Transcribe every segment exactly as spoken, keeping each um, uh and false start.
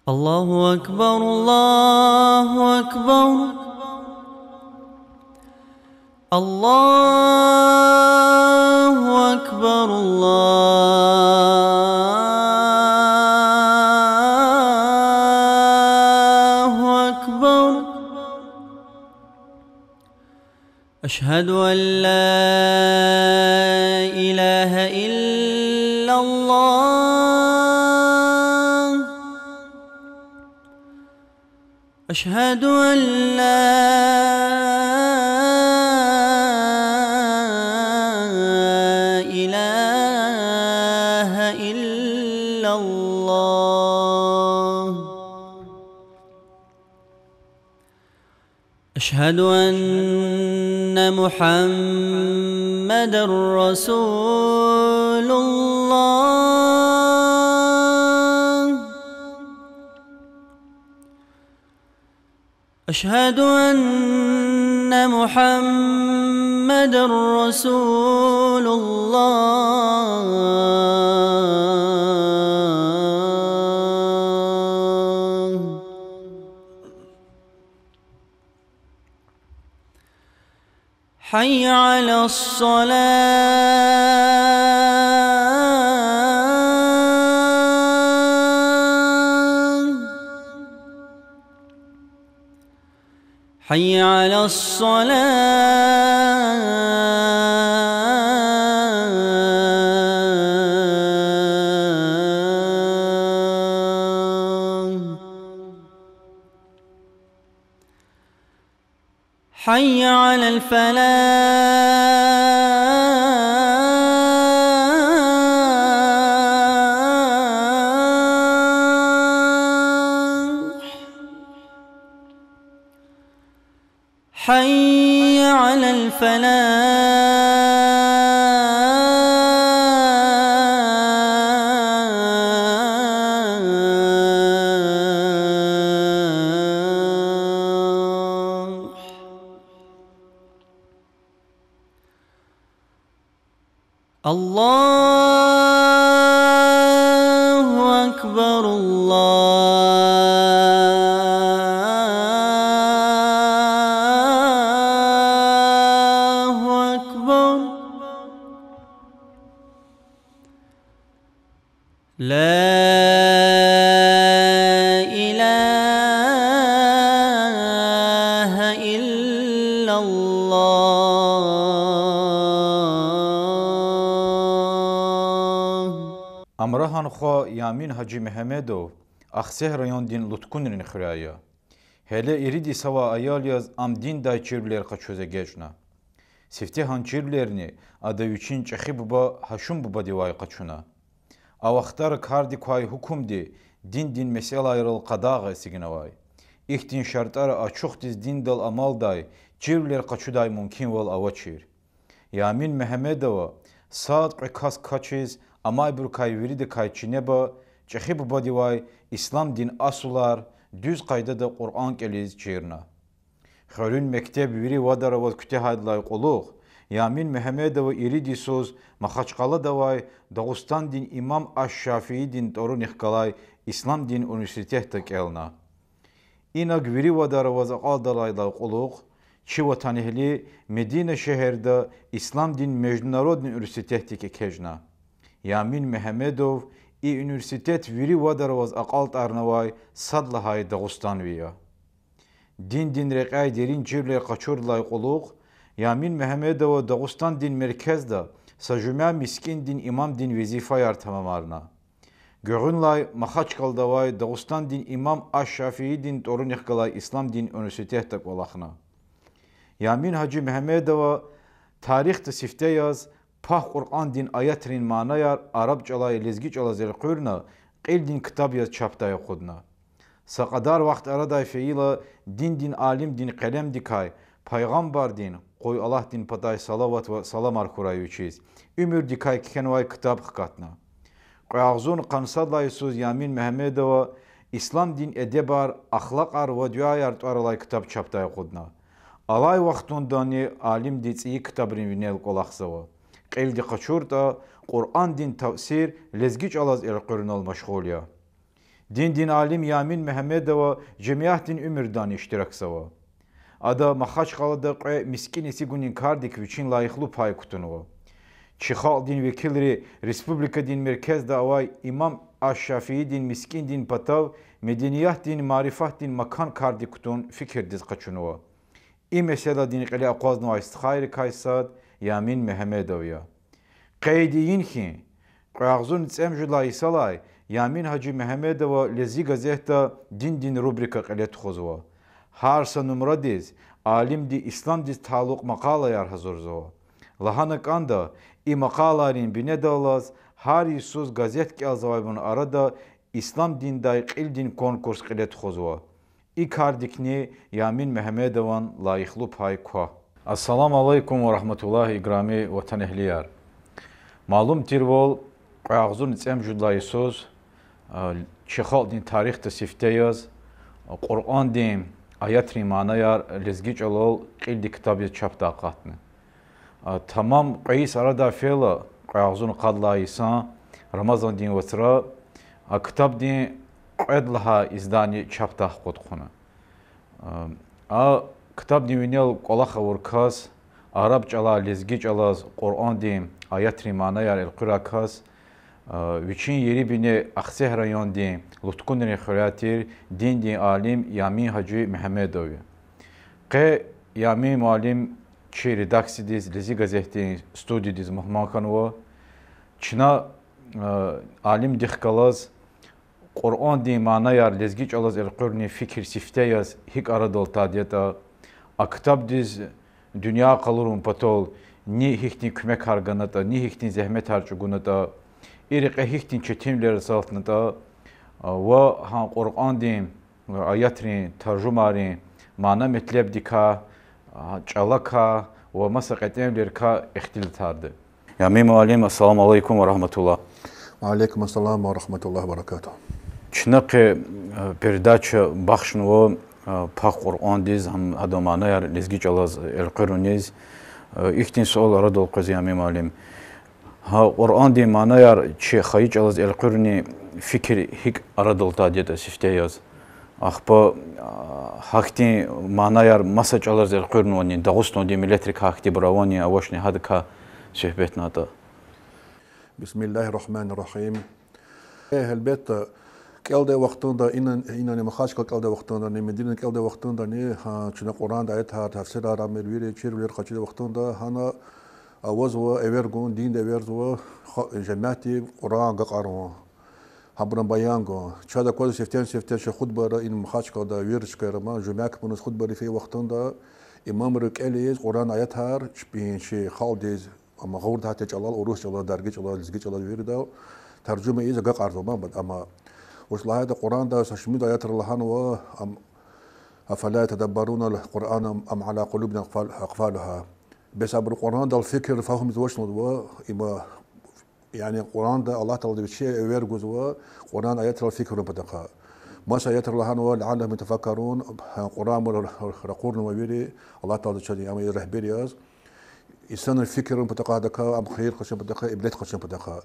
الله أكبر، الله أكبر. الله أكبر. أشهد أن لا إله إلا الله. أشهد أن لا إله إلا الله. أشهد أن محمدا رسول الله. أشهد أن محمدا رسول الله. حي على الصلاة. حي على الصلاة. حي على الفلاح. حي على الفلاح. الله أكبر، الله أكبر. لا إله إلا الله. Амрагьан хва Ямин-гьажи Мегьамедов Ахцегь райондин Луткунрин хуьряй я. Гьеле ирид йис авай аял яз ам диндай чирвилер къачуз эгечӀна. Сифтегьан чирвилерни ада вичин чӀехи буба Гьашум бубадивай къачуна. А вахтара кардик квай гьукумди диндин месэлайрал къадагъа эцигнавай. Ихьтин шартӀара ачухдиз диндал амалдай чирвилер къачудай мумкинвал авачир. Ямин Мегьамедова сад-кьве кас квачиз, амайбурукай виридакай чинеба, чӀехи бубадивай исламдин асулар, дуьз къайдада Къуръан кӀелиз чирна. Хуьруьн мектеб вири вадар аваз куьтягьайдалай кьулухъ Ямин Мегьамедова ирид йисуз Махачкъаладавай Дагъустандин имам аш-Шафиидин тӀварунихъ галай исламдин университетда кӀелна. Инаг вири вадар аваз акьалдалайдалай кьулухъ чи ватанэгьли Медина шегьерда исламдин международный университетдик экечӀна. Ямин Мегьамедов и университет вири вадар аваз акьалтӀарнавай сад лагьай дагъустанви я. Диндин рекьяй дерин чирвилер къачурдалай кьулухъ Ямин Мегьамедова Дагъустандин меркезда са жуьмя мискӀиндин имамдин везифаяр тамамарна. Гуьгъуьнлай Махачкъаладавай Дагъустандин имам аш-Шафиидин тӀварунихъ галай исламдин университетда кӀвалахна. Ямин-гьажи Мегьамедова тарихда сифте яз пак Къуръандин аятрин манаяр араб чӀалай лезги чӀалаз элкъуьрна, кьилдин ктаб яз чапдай акъудна. Са кьадар вахт арадай фейила, диндин алимдин къелемдикай Пайгъамбардин, къуй Аллагьдин патай салават ва саламар хьурай вичиз, уьмуьрдикай кхьенвай ктаб хкатна. Кьве агъзурни къанни сад лагьай йисуз Ямин Мегьамедова Исламдин эдебар, ахлакьар ва дуьаяр тӀвар алай ктаб чапдай акъудна. Алай вахтундани алимди цӀийи ктабрин винел кӀвалахзава. Кьилди къачуртӀа, Къуръандин тафсир лезги чӀалаз элкъуьрунал машгъул я. Диндин алим Ямин Мегьамедова жемиятдин уьмуьрдани иштиракзава. Ада Махачкъалада кьве мискӀин эцигунин кардик вичин лайихлу пай кутунва. Чи халкьдин векилри республикадин меркезда авай Имам аш-Шафиидин мискӀиндин патав медениятдин, марифатдин макан кардик кутун фикирдиз къачунва. И месэладин кьиле акъвазнавай стхайрикай сад Ямин Мегьамедов я. Къейд ийин хьи, кьве агъзурни цӀемуьжуьд лагьай йисалай Ямин-гьажи Мегьамедова Лезги газетда диндин рубрика кьиле тухузва. Гьар са нумрадиз алимди исламдиз талукь макъалаяр гьазурзава. Лагьана кӀанда, и макъалайрин бинедаллаз гьар йисуз газет кӀелзавайбурун арада ислам диндай кьилдин конкурс кьиле тухузва. И кардикни Ямин Мегьамедован лайихлу пай ква. Ассаламу алейкум ва рагьматуллагь, играми ватанэгьлияр! Малум тирвал, кьве агъзурни цӀемуьжуьд лагьай йисуз, а, чи халкьдин тарихда сифте яз, а, Къуръандин аятрин манаяр лезги чӀалал кьилди ктаб яз чапдай акъатна. А, тамам кьве йис арадай фейила, кьве агъзурни къад лагьай йисан Рамазандин вацра а ктабдин кьвед лагьай издание чапдай хкуд хъувуна. А, а ктабдин винел кӀвалах авур кас, араб чӀалай лезги чӀалаз Къуръандин аятрин манаяр элкъуьрай кас, а, вичин ери-бине Ахцегь райондин Луткунрин хуьряй тир диндин алим Ямин-гьажи Мегьамедов я. Къе Ямин муаллим чи редакциядиз, Лезги газетдин студиядиз мугьман хьанва. Чна, а, алимдихъ галаз Къуръандин манаяр лезги чӀалаз элкъуьрунин фикир сифте яз гьикӀ арадал атайди ятӀа, а ктабдиз дуьнья къалурун патал ни гьихьтин куьмекар ганатӀа, ни гьихьтин зегьметар чӀугунатӀа, и рекье гьихьтин четинвилер салтнатӀа, а, ва гьа Къуръандин аятрин таржумайрин мана-метлебдикай, а, чӀалакай ва маса кьетӀенвилерикай ихтилатарда. Ямин муаллим, ассаламу алейкум ва рагьматуллагь. Ва алейкум ассалам ва рагьматуллагьи ва баракатугь. Чна къе, а, передача бахшнава, а, Пак Къуръандиз, гьам адан манаяр лезги чӀалаз элкъуьруниз. А, ихьтин суал арадал къвезва, Ямин муаллим. Гьа Къуръандин манаяр чи хайи чӀалаз элкъуьруни фикир гьикӀ арадал атайди ятӀа сифте яз? Ахпа, а, гьахьтин манаяр маса чӀалаз элкъуьрнавани, Дагъустандин миллетрикай гьахьтинбур авани, авачни, гьадакай суьгьбетнайтӀа. بسم الله الرحمن الرحيم. Э, гьелбетда, кӀелдай вахтунда, ина, инани Махачкъала кӀелдай вахтундани, Мединада кӀелдай вахтундани, гьа, чна Къуръандин аятар, тафсирар, амир вири чирвилер къачудай вахтунда, гьана авазва эвер гун, динда эверзава, ха-, жемятди Къуръан агакьарун, гьабурун баян гун. Чаз аквазва сифтени-сифте чи хутӀбайра, ина Махачкъалада, вири чкайра ма, жуьмя кпуниз хутӀбайрик фейи вахтунда, имамри кӀелиз Къуръандин аятар чпин чи халкьдиз, амма гъавурда гьатта чӀалал, урус чӀалал, дарги чӀалал, лезги чӀалал виридал таржума ийиз агакьарзава ма, амма вуч лагьайтӀа Къуръанда са шумуд аятра лагьанва, ам, أفلا يتدبرون القرآن أم على قلوب أقفال-، أقفالها. Бес абуру Къуръандал фикир фагьумиз авач лугьузва, има, яни Къуръанда Аллагь Таалади вичи эвер гузва Къуръандин аятрал фикирун патахъай. Маса аятра лагьанва لعلهم يتفكرون, Къуръан абур ракъурнава вири, Аллагь Таалади чаз ам регьбер яз. Инсанри фикирун патахъай, гьадакай ам хийир къачун патахъай, ибрет къачун патахъай.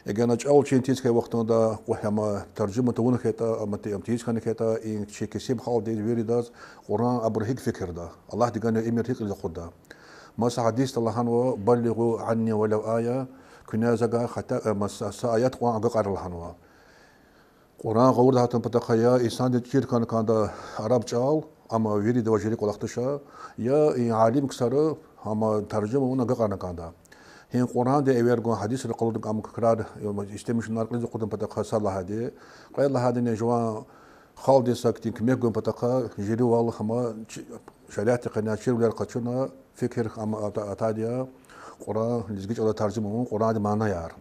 Эгер чӀал чин тийиз хьайи вахтунда, къу-, ама таржума тавуна хьайитӀа, ама ти-, ам тийиз хьана хьайитӀа, и чи кесиб халкьдиз, виридаз Къуръан абур гьикӀ фикирда, Аллагьди ганвай эмир гьикӀ кьилиз акъудда. Маса гьадисда лагьанва بلغوا عني ولو آية, куьне завай хата, э, маса са аят Къуръан агакьара лагьанва. Къуръан гъавурда гьатун патахъай я инсандиз чир хьана кӀанда араб чӀал, ама вирида важри кӀвалах туш, я и алим ксари, ама таржума авуна агакьарна кӀанда. Гьа Къуръандин эвер гун, гьадисрин къалурна ам крар, э, истемишунар кьилиз акъудун патахъай сад лагьайди, кьвед лагьайдини жуван халкьдиз са хьтин куьмек гун патахъай, жуьревал, ама чи-, шариатдин къене чирвилер къачуна, фикир ама ата-, атайди я Къуръан лезги чӀалаз таржума авун, Къуръандин манаяр.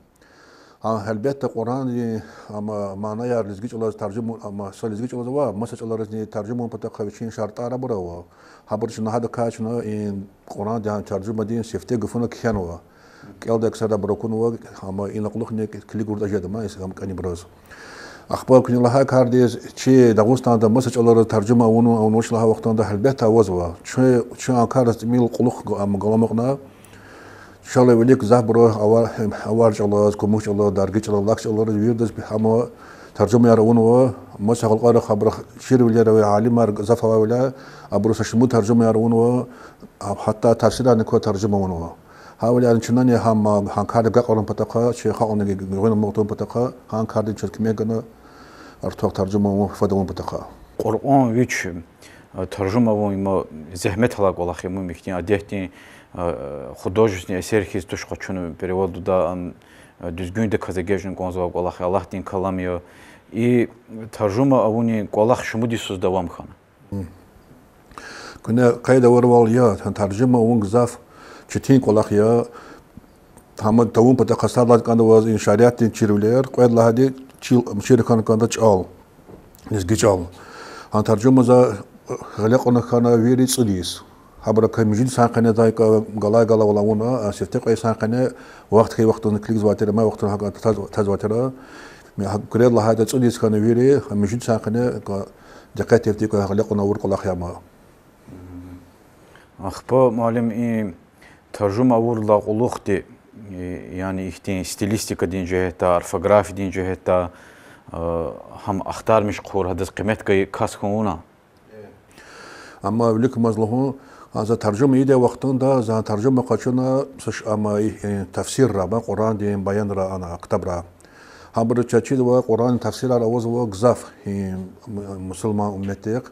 Гьа, гьелбетда, Къуръандин, ама, манаяр лезги чӀалаз таржума, ама, са лезги чӀалаз ава, маса чӀаларизни таржума авун патахъай вичин шартӀар абур ава. Гьабур чна гьадакай чна и Къуръандин таржумадин сифте гафуна кхьенва. КӀелдай ксари абур акунва, ама ина кьулухъни килигуртӀа жеда ма, ис гьам кӀанибуруз. Ахпа куьне лагьай кардиз, чи Дагъустанда маса чӀалараз таржума авуна, авуна вуч лагьай вахтунда, гьелбетда, авазва. Чун, чун а кардиз тӀимил кьулухъ г-, ам, галамукьна. Чалай вилик гзафбуру авар, авар чӀалаз, кумук чӀалаз, дарги чӀалаз, лак чӀалаз, виридаз, ама, таржумаяр авунва, маса халкьарихъ абурухъ чирвилер авай алимар гзаф авайвиляй, абуру са шумуд таржумаяр авунва, а, гьатта тафсирарни квай таржума авунва. Гьавиляй чнани гьам, гьа кардик агакьарун патахъай, чи халкьни гуьгъуьна амукьун патахъай, гьа кардик чаз куьмек гана, артух таржума авун, фад авун патахъай. Къуръан вич, э, таржума авун им зегьмет алай кӀвалах я, им ихьтин адетдин, э, художественный эсер хьиз туш къачуна перевод гудай, ам, э, дуьзгуьндаказ эгечӀна кӀанзавай кӀвалах я, Аллагьдин калам я. И таржума авунин кӀвалах шумуд йисуз давам хьана. Куьне къейд авурвал я, таржума авун гзаф четин кӀвалах я. Гьам тавун патахъай сад лагьайди кӀанда ваз и шариатдин чирвилер, кьвед лагьайди чил-, чир хьана кӀанда чӀал, лезги чӀал. Гьа таржума за гъиле кьуна хьана вири цӀуд йис. Гьабурукай муьжуьд йисан къене зайка галай-галайвал авуна, а сифте кьве йисан къене вахт хьайи вахтунда килигзавай тир, амай вахтунда гьакӀ таз-, тазвай тир. Гьа куьред лагьайди цӀуд йис хьана вири, а муьжуьд йисан къене ка-, дикъетдив тикӀа гъиле кьуна авур кӀвалах я ам. Ахпа, муаллим, и таржума авурдалай кьулухъди, и, яни ихьтин стилистикадин жигьетдай, орфографиядин жигьетдай, э, гьам ахтармиш хъувур, гьадаз къимет гайи кас хьун авуна? Амма виликамаз лугьун, а за таржума ийидай вахтунда, за таржума къачуна са ш-, амма и, и тафсирра, ма Къуръандин баянра, ана ктабра. Гьабуру чаз чизва, Къуръандин тафсирар авазва гзаф, и, м-, мусулман умметдихъ.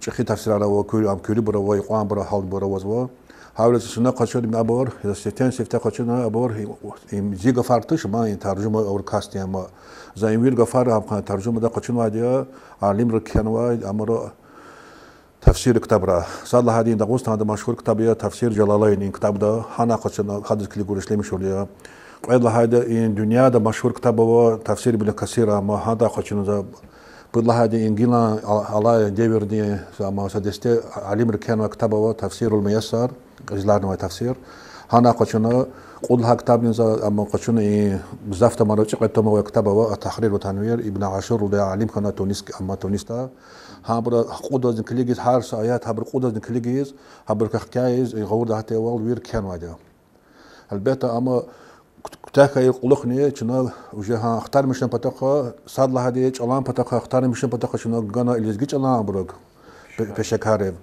ЧӀехи тафсирар ава, куь-, ам куьруьбур ава, икьванбур, гьалбур авазва. Гьавиляй чна къачуна абур, за сифтени сифте къачуна абур, и, и зи гафар туш, ма и таржума авур касдин, амма за и вири гафар гьам таржумада къачунвайди я, алимри кхьенвай, амма тафсир ктабра. Сад лагьайди Дагъустанда машгьур ктаб я Тафсир Жалалайн, и ктабда гьана къачуна, гьадаз килигна ишлемишзава. Кьвед лагьайди и дуьньяда машгьур ктаб ава Тафсир Ибн Касир, амма гьадай къачуна за. Пуд лагьайди и гилан ал-, алай девирдин, амма са десте алимри кхьенвай ктаб ава Тафсирул Муяссар, къизиларнавай тафсир. Гьана къачуна. Кьуд лагьай ктабни за, амма къачуна и гзаф тамара, цӀикьвед там авай ктаб ава Ат-Тагьрир ва Танвир, Ибн Ашурулди алим хьана Тунис, амма Тунисда. Гьабуру кьудазни килигиз, гьар са аят гьабуру кьудазни килигиз, гьабурукай хкяйиз, и гъавурда гьатайвал вири кхьенвайди я. Гьелбетда, амма куьт-, куьтягь хьайи кьулухъни чна уже гьа ахтармишун патахъай, сад лагьайди чӀалан патахъай, ахтармишун патахъай чна гана лезги чӀалан абурук пе-, пешекаррив.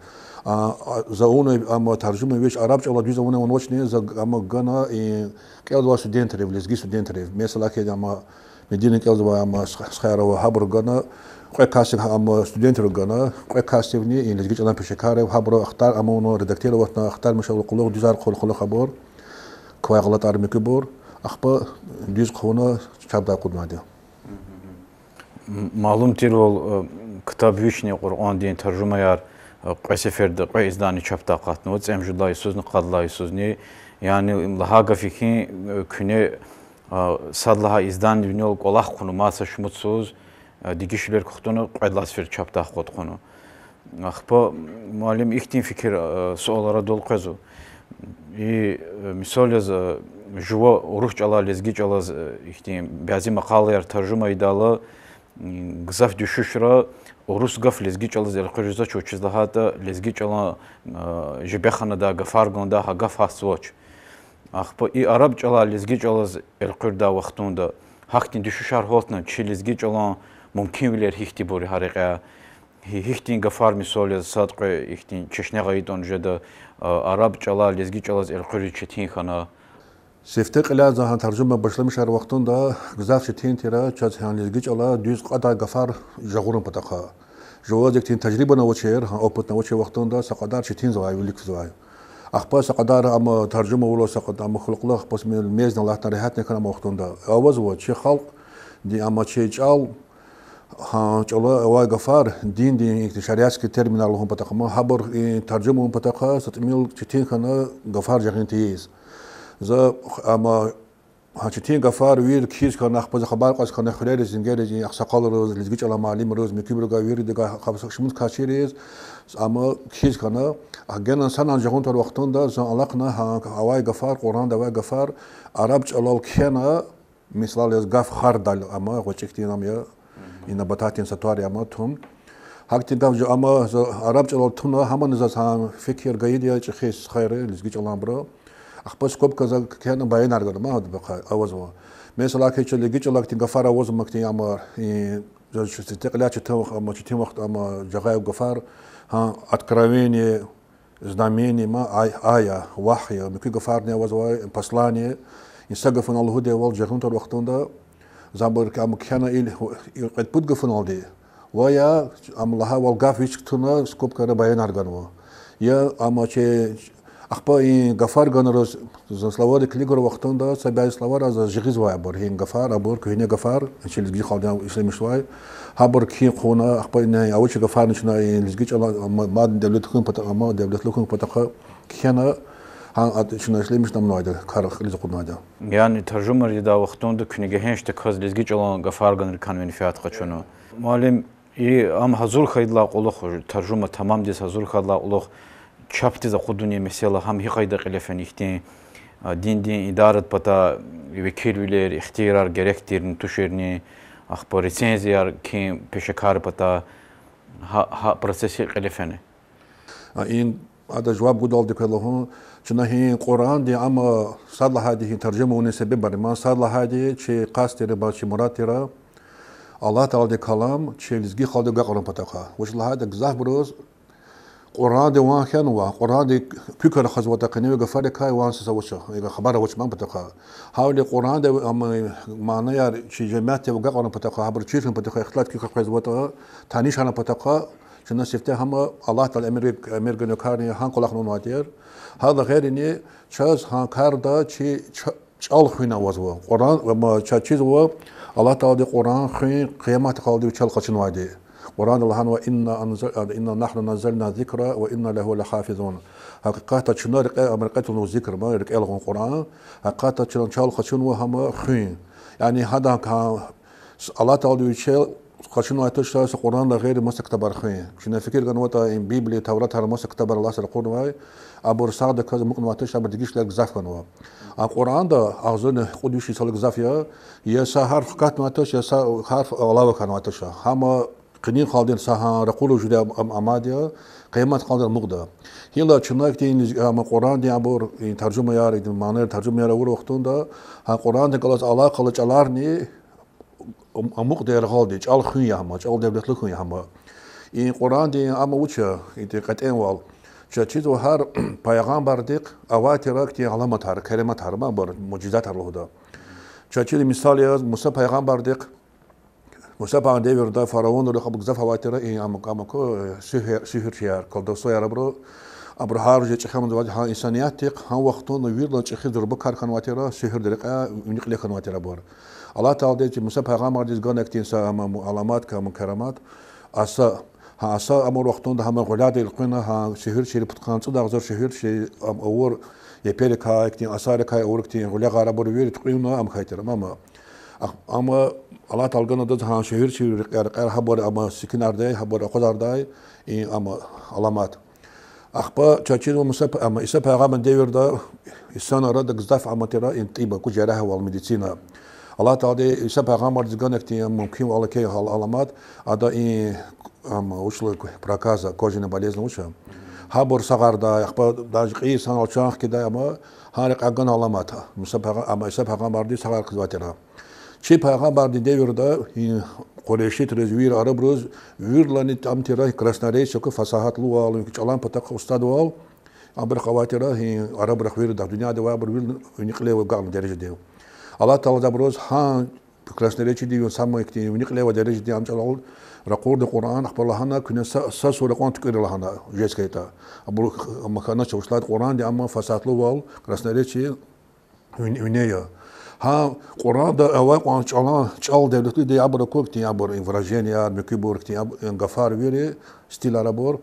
А, а, за авунвай, амма таржума вич араб чӀалал дуьз авунвай вучни, за г-, амма гана и кӀелзавай студентрив, лезги студентрив. Месела, кьвед, амма Мединада кӀелзавай, амма сх-, схаяр ава, гьабурук гана, кьве касдив, амма студентрив гана, кьве касдивни и лезги чӀалан пешекаррив, гьабуру ахтар-, амма вуна редактироватьна, ахтармишун кьулухъ дуьзар хъувуна, хъулухъ абур, квай гъалатӀар муькуьбур, ахпа дуьз хъувуна чапдай акъуднавайди я. М-, малум тирвал, э, ктаб вични, Къуръандин таржумаяр, э, кьве сеферда, кьве издание чапдай акъатнава, цӀемуьжуьд лагьай йисузни, къад лагьай йисузни. Яни, лагьай гаф я хьи, э, куьне, э, сад лагьай изданиевинел кӀвалах хъувуна маса шумуд йисуз, э, дегишвилер кухтуна, кьвед лагьай сеферда чапдай акъуд хъувуна. Ахпа, муаллим, ихьтин фикир, э, суал арадал къвезва. И, э, мисал яз, э, жува урус чӀалай лезги чӀалаз, э, ихьтин бязи макъалаяр таржума ийидайла, м, гзаф дуьшуьшра урус гаф лезги чӀалаз элкъуьриз жезвач, вучиз лагьайтӀа лезги чӀалан, э, жибеханадай гафар гандай гьа гаф гьатзавач. Ахпа и араб чӀалай лезги чӀалаз элкъуьрдай вахтунда гьахьтин дуьшуьшар гьалтна, чи лезги чӀалан мумкинвилер гьихьтинбур я гьа рекьяй? Гьи-, гьихьтин гафар, мисал яз, сад-кьве ихьтин чешне гъайитӀани жеда, а, араб чӀалай лезги чӀалаз элкъуьриз четин хьана? Сифте кьиляй за гьа таржума башламишай вахтунда гзаф четин тир чаз гьа лезги чӀалай дуьз кьадай гафар жагъурун патахъай. Жуваз ихьтин тажрибани авачир, гьа опытни авачир вахтунда са кьадар четинзавай, виликзавай. Ахпа са кьадар ам таржума авурла, са кьадар ам халкьдихъ пас мел-, мезни алатна регьятни хьана ам вахтунда. Авазва чи халкьди, ам чи чӀал, гьа чӀалай авай гафар, диндин, ихьтин шариатский терминар лугьун патахъай, гьабур, э, таржума авун патахъай са тӀимил четин хьана гафар жагъин тийиз. За, ам гьа четин гафар вири кхьиз хьана, ахпа за хабар кьаз хьана хуьрериз, зенгериз, и агъсакъалриз, лезги чӀалан муаллимриз, муькуьбурувай, виридавай, гьа са шумуд кас чириз, ам кхьиз хьана. А генани санани жагъун тавур вахтунда зун алахъна гьа авай гафар, Къуръанда авай гафар араб чӀалал кхьена, месела яз гаф хардал, ам гъвечӀи хьтин ам я, и набататдин са твар я, ам тум. Гьахьтин гаф жа-, ам за араб чӀалал туна, гьамани заз гьа фикир гайиди я чӀехи стхайри, лезги чӀаланбуру. Ахпа скобказа кхьена баянар гана, ма, гьадаб ахъай авазва. Месела, кичӀе лезги чӀалахъ хьтин гафар авазма хьтин, амма, и, за чи-, чи-, текьиляй четин вахт, амма четин вахт, амма жагъай гафар, гьа, откровение, знамение, ма, ай-, ая, вагьй я, муькуь гафарни авазвай, послание, и са гафуналди лугьудайвал жагъун тавур вахтунда, за абур, амма кхьена и, и кьвед-пуд гафуналди, ва я, амма лагьайвал гаф вич туна, скобкайра баянар ганва. Я, амма чи, ахпа и гафар ганвайбуруз, зун словарь килигайвал вахтунда, са бязи словарь за жагъизвай абур, гьи гафар, абур, куьгьне гафар, чи лезги халкьдин ишлемишзавай. Гьабур кхьин хъувуна, ахпа и авачир гафарни чна и лезги чӀала, ма-, мадни девлетлу хьун пата-, ма-, девлетлу хьун патахъай кхьена, гьа, а, чна ишлемишнавайди, кар кьилиз акъуднавайди. Яни таржума ийидай вахтунда куьне гегьеншдаказ лезги чӀалан гафар ганрикай менфят къачуна. Муаллим, и ам гьазур хьайидалай кьулухъ, таржума тамамдиз гьазур хьайидалай кьулухъ, чапдиз акъудунин месэла гьам гьи къайда кьиле фена, ихьтин, а, диндин идарадин патай векилвилер, ихтиярар герек тирни, туширни, ахпа рецензияр кхьин пешекаррин патай, гьа, гьа процесс гьикӀ кьиле фена? А, и, ада жаваб гудалди квез лугьун, чна гьи Къуръандин ам сад лагьайди гьи таржума авунин себебар, ма сад лагьайди чи къаст тир, ма чи мурад тир Аллагь Тааладин калам чи лезги халкьдив агакьарун патахъай. Вучиз лагьайтӀа гзафбуруз Къуръандин ван хьанва, Къуръандин куькай рахазватӀа, къеневай гафарикай ван са авач, эгер хабар авач ман патахъай. Гьавиляй Къуръандин ам манаяр чи жемятдив агакьарун патахъай, гьабур чир хьун патахъай, ихтилат куькай къвезватӀа, танишарун патахъай, чна сифте гьам Аллагь Таалади эмир, эмир гана карни гьа кӀвалахни авунвайди тир. Гьадан гъейри чаз гьа карда чи ча-, чӀал хуьн авазва. Къуръан, ва ма чаз чизва, Аллагь Таалади Къуръан хуьн къиямат къалди вичел къачунвайди. Къуръанда лагьанва: إنا أنزل-, إنا نحن نزلنا الذكر وإنا له لحافظون. Гьакъикъатда чна рекье-, ам рекье тунва зикр, ма, рекьел гъун Къуръан. Гьакъикъатда чна чал къачунва гьам хуьн. Яни гьадан ка-, Аллагь Таалади вичел къачунвай туш са Къуръандилай гъейри маса ктабар хуьн. Чна фикир ганватӀа, им Библия, Тавратар, маса ктабар Аллагьди ракъурнавай, абур сагъдаказ амукьнавай туш, абур дегишвилер гзаф хьанва. А Къуръанда агъзурни кьуд виш йисалай гзаф я, я са гьарф хкатнавай туш, я са гьарф алава хьанвай туш. Гьам къенин халкьдин са гьа ракъурун жуьре ам-, ам-, амайди я, къиямат къалди амукьда. Гила чна ихьтин, ам Къуръандин абур, и таржумаяр, и манаяр таржумаяр авур вахтунда, гьа Къуръандихъ галаз алакъалу чӀаларни ам-, амукьда яргъалди, чӀал хуьн я гьам, чӀал девлетлу хьун я гьам. И Къуръандин ам вуч я, ихьтин кьетӀенвал. Чаз чизва гьар пайгъамбардихъ авай тир ихьтин аламатар, керематар, ма, абур муъжизатар лугьуда. Чаз чизва мисал яз Муса пайгъамбардихъ, Муса пайгъамбардин девирда фараонрихъ абур гзаф авай тир и ам-, амаку, э, сигьир-, сигьирчияр, колдовствояр абуру, абуру гьар жуьре чӀехи амзавайди гьа инсаниятдихъ, гьа вахтунда виридалай чӀехи зурба кар хьанвай тир, сигьирдин рекьяй вини кьиле хьанвай тир абур. Аллагь Таалади чи Муса пайгъамбардиз гана ихьтин са ам, ам аламат, ам керемат, аса, гьа аса амур вахтунда гьам гъуьлядал элкъуьрна, гьа сигьирчийри пудкъанни цӀуд агъзур сигьирчи ам авур, еперикай, ихьтин асарикай авур ихьтин гъуьлягъар абур вири туькьуьнна ам хьайи тир, ама, ах-, ама Аллагь Таалади гана адаз гьа сигьирчийрин рекьяй, рекьяй гьабур ам секинардай, гьабур акъвазардай, и ам аламат. Ахпа чаз чизва Муса п-, ам Иса пайгъамбардин девирда инсанрин арада гзаф ам тир и тӀиб, акур, жерягьвал, медицина. Аллагь Таалади Иса пайгъамбардиз гана ихьтин мумкинвал, кхьей ал-, аламат, ада и ам вуч лугьуз, проказа, кожная болезнь вуч я, гьабур сагъардай, ахпа даже кьейи инсанрал чан хкидай ам, гьа рекьяй гана аламат. Муса пайгъам-, ам Иса пайгъамбарди сагъар хъийизвай тир. Чи пайгъамбардин девирда и къурейшитриз, вири арабриз, виридалайни ам тир красноречие, акур, фасагьатлувал, чӀалан патахъай устадвал, абурухъ авай тир и арабрихъ, виридахъ, дуьньяда авайбур вири вини кьиле агакьна дережадив. Аллагь Таалади абуруз гьа красноречиедив, самый ихьтин вини кьиле авай дережадив ам чӀалал ракъурда Къуръан, ахпа лагьана: куьне са, са сура кьван туькӀуьрин лагьана, жез хьайитӀа. Абуру ам хьанач, вучиз лагьайтӀа Къуръандин ам фасагьатлувал, красноречие вин-, вине я. Гьа Къуръанда авай кьван чӀалан, чӀал девлетлуди абур акур ихьтин, абур и выраженияр, муькуьбур ихьтин аб-, гафар вири, стилар абур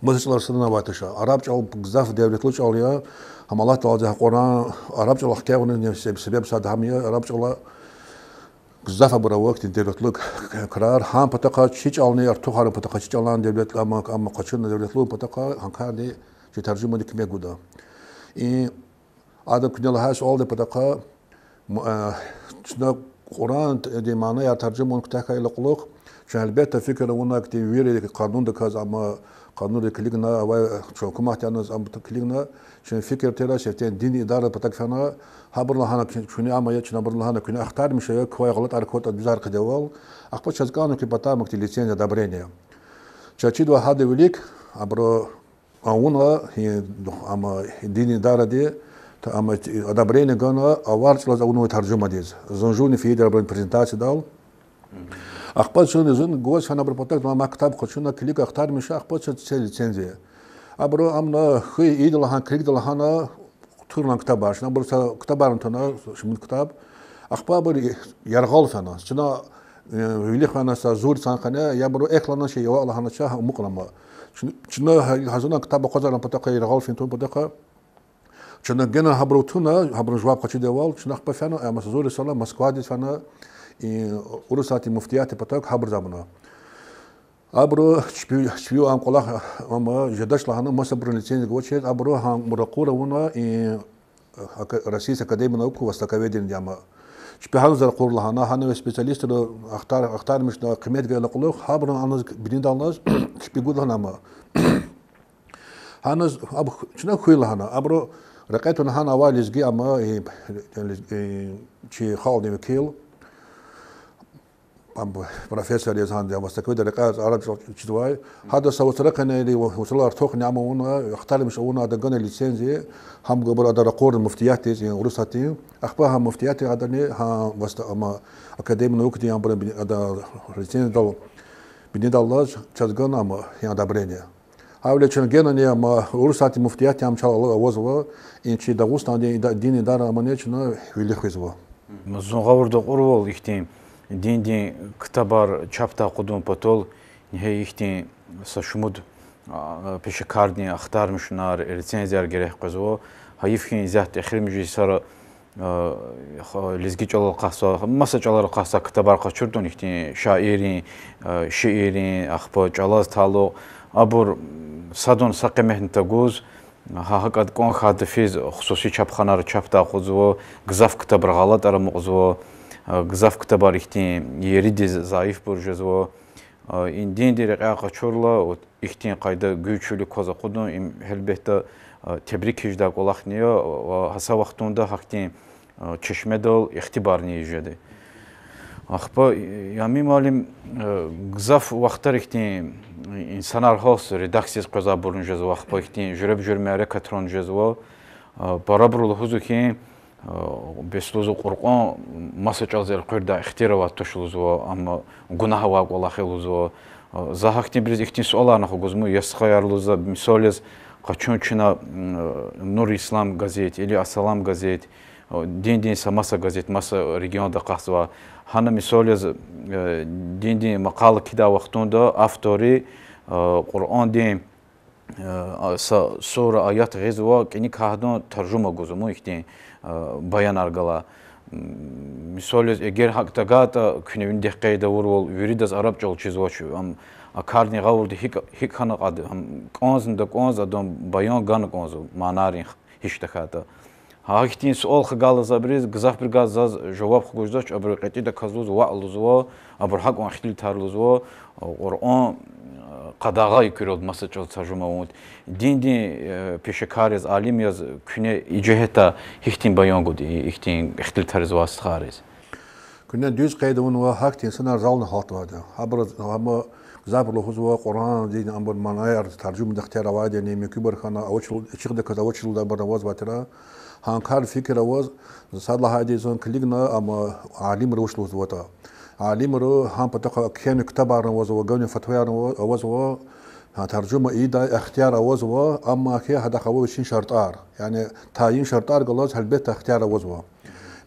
маса чӀалариз санал авай туш. Араб чӀал гзаф девлетлу чӀал я. Гьам Аллагь Таалади гьа Къуръан араб чӀалал хкягъунин себ-, себеб сад гьам я, араб чӀалал гзаф абур ава ихьтин девлетлу к-, крар. Гьам патахъай чи чӀални артухарун патахъай чи чӀалан девлет-, ам, ам къачуна девлетлу патахъай гьа карни чи таржумадин куьмек гуда. И ада куьне лагьай суалдин патахъай, м-, э, чна Къуръандин манаяр таржума авун куьтягь хьайила кьулухъ, Чун гьелбетда фикир авуна, ахьтин вири къанундиказ, амма къанунда килигна, авай чун гьукуматдиз ам килигна, чун фикир тира, сифтени дин идара патак фена, гьабуру лагьана, куьне ам ая, чна абуру лагьана, куьне ахтармиша, квай гъалатӀар кватӀа дуьзар хъийида вал, ахпа чаз кӀанзава хьи патай мукти лицензия, одобрение. Чаз чидвай гьада вилик, абуру авуна, гьи, ам, дин идаради, та, ам, одобрение гана, авар чӀалаз авунвай таржумадиз. Зун жувни фейиди абурун презентациядал. Ахпа чун зун гваз фена абурун патав, ма ктаб къачуна, килиг, ахтармиша, ахпа чаз це лицензия. Абуру амна хьи, ийида лагьана, килигда лагьана, тур лагьана ктабар. Чна абуру са ктабарни туна, шумуд ктаб. Ахпа абур яргъал фена. Чна, э, вилик фена са зур цан къене, я абуру эхь лагьана, чи я ваъ лагьанача, гьа амукьна ма. Чна, чна гьа-, гьазуна ктаб акъвазарун патахъай, яргъал фин тун патахъай. Чна гена гьабуру туна, гьабурун жаваб къачудайвал, чна ахпа фена, э, ам са зур йисалай Москвадиз фена, и, Урусатдин муфтияти патахъай гьабур завуна. Абуру чпи, чпи ам кӀвалах, ам жедач лагьана, масабуру лицензия гвачиз, абуру гьам ракъур авуна, и, ака-, Российская академия наук и востоковедениеди ама. Чпи гьаниз ракъур лагьана, гьана авай специалистри ахтар-, ахтармишна къимет гайила кьулухъ, гьабуру аниз бинедаллаз, чпи гуда лагьана ама. Гьаниз аб-, чна хьуй лагьана, абуру рекье туна гьана авай лезги ама, и, лез-, и, чи халкьдин векил, ам, профессор яз гьана, я востоковед, рекьяй араб чӀал чизвай. Гьада са вацра къене или, вацралай артух ни ам авуна, ахтармиш авуна, ада гана лицензия, гьам габур ада ракъурна муфтиятдиз, яни Урусатдин. Ахпа гьа муфтиятди адани, гьа васта-, ама академия наукадин абурун бин-, ада лицензиядал бинедаллаз чаз гана ама, яни одобрение. Гьавиляй чна генани ама Урусатдин муфтиятди ам чал ала авазва, и чи Дагъустандин ида-, дин идара амани чна вилик хуьзва. Зун гъавурда кьурвал ихьтин диндин ктабар чапдай акъудун патал, гьа ихьтин са шумуд, а, пешекардин ахтармишунар, рецензияр герек къвезва. Гьайиф хьи, исятда эхиримжи йисара а, х-, лезги чӀалал акъатзавай, маса чӀалал акъатзавай ктабар къачуртӀани, ихьтин шаиррин, а, шииррин, ахпа чӀалаз талукь, абур садан са къимет тагуз, гьа гьакӀ кӀан хьайитӀа физ, хсуси чапханайра чапдай акъудзава, гзаф ктабра гъалатӀар амукьзава, а, гзаф ктабар ихьтин еридиз зайифбур жезва. А, и диндин рекьяй къачурла, вот, ихьтин къайда гуьзчивилик кваз акъудун, им гьелбетда, а, тебрик ийидай кӀвалахни я, ва гьа са вахтунда гьахьтин, а, чешмедал ихтибарни ийиз жеди. Ахпа, Ямин муаллим, а, гзаф вахтара ихьтин инсанар гьалз редакцияз къвезвайбурни жезва, ахпа ихьтин жуьреба-жуьре мярекатрани жезва, а, парабуру лугьузва хьи, а, бес лугьузва Къуръан маса чӀалаз элкъуьрдай ихтияр авайди туш лугьузва, амма гунагь авай кӀвалах я лугьузва. А, за гьахьтинбуруз ихьтин суаларни хгузму, я стхаяр лугьузва, мисал яз, къачун чна, м, Нур Ислам газет или Асалам газет, а, диндин са маса газет, маса регионда акъатзава. Гьана мисал яз, э, диндин макъала кхьидай вахтунда автори, а, Къуръандин а, са сура, аят гъизва, кӀаник гьадан таржума гузва, мун ихьтин, а, баянар гала. М, мисал яз, эгер гьакӀ тагайтӀа, куьне винидихъ къейд авурвал, виридаз араб чӀал чизвач, ам, а кардин гъавурда гьикӀ, гьикӀ хьана кьада, ам, кӀанзни такӀанз адан баян гана кӀанзва, манайрин гьич тахьайтӀа. Гьа ихьтин суал хгайла за абуруз, гзафбурувай заз жаваб хгузвач, абуру кьетӀидаказ лугьузва, ваъ лугьузва, абуру гьакӀан ихтилатар лугьузва, Къуръан, э, къадагъа ийиз куьрелди маса чӀал таржума авун. Диндин, э, пешекар яз, алим яз куьне и жигьетдай гьихьтин баян гуда, и, ихьтин ихтилатар ийизвай стхайриз? Куьне дуьз къейд авунва, гьахьтин инсанар зални гьалтнавайди я. Гьабуруз, гьам гзафбуру лугьузва, Къуръандин абур манаяр таржумадин ихтияр авайди яни, муькуьбур хьана, авачир, ачухдаказ авачирдайбур авазвайтир. Гьа кар фикир аваз, сад лагьайди зун килигна, амма алимри вуч лугьузватӀа. Алимри гьам патахъай кхьена ктабарни авазва, гана фатваярни ава-, авазва, гьа таржума ийидай ихтияр авазва, амма гьа гьадахъ авай вичин шартӀар. Яни тайин шартӀар галаз гьелбетда ихтияр авазва.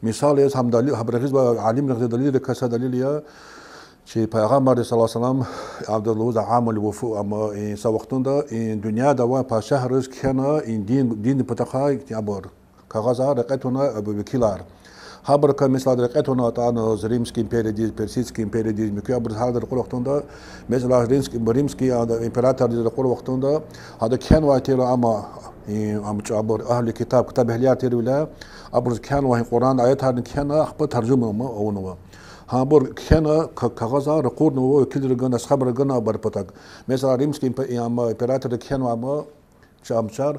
Мисал яз гьам дали-, гьабуру гъизвай алимри гъизвай далилрикай са далил я, чи Пайгъамбарди صلى الله عليه وسلم, абуру лугьузва عام الوفود, амма и са вахтунда и дуьньяда авай пачагьриз кхьена и дин, диндин патахъай абур кагъазар рекье туна абур векилар. Гьабурукай, месела, рекье туна атӀана Римский империядиз, Персидский империядиз, муькуь абуруз гьарда ракъур вахтунда, месела, Римский, Римский, а, императордиз ракъур вахтунда, ада кхьенвай тир ама, и, ам чӀабур, агьлу китаб, ктаб эгьлияр тирвиляй, абуруз кхьенвай Къуръан аятарни кхьена, ахпа таржума ама авунва. Гьабур кхьена, ка-, кагъазар ракъурнава, векилри гана, асхабри гана абур патак. Месела, римский импе-, ама императорди кхьенва ама, чам чар,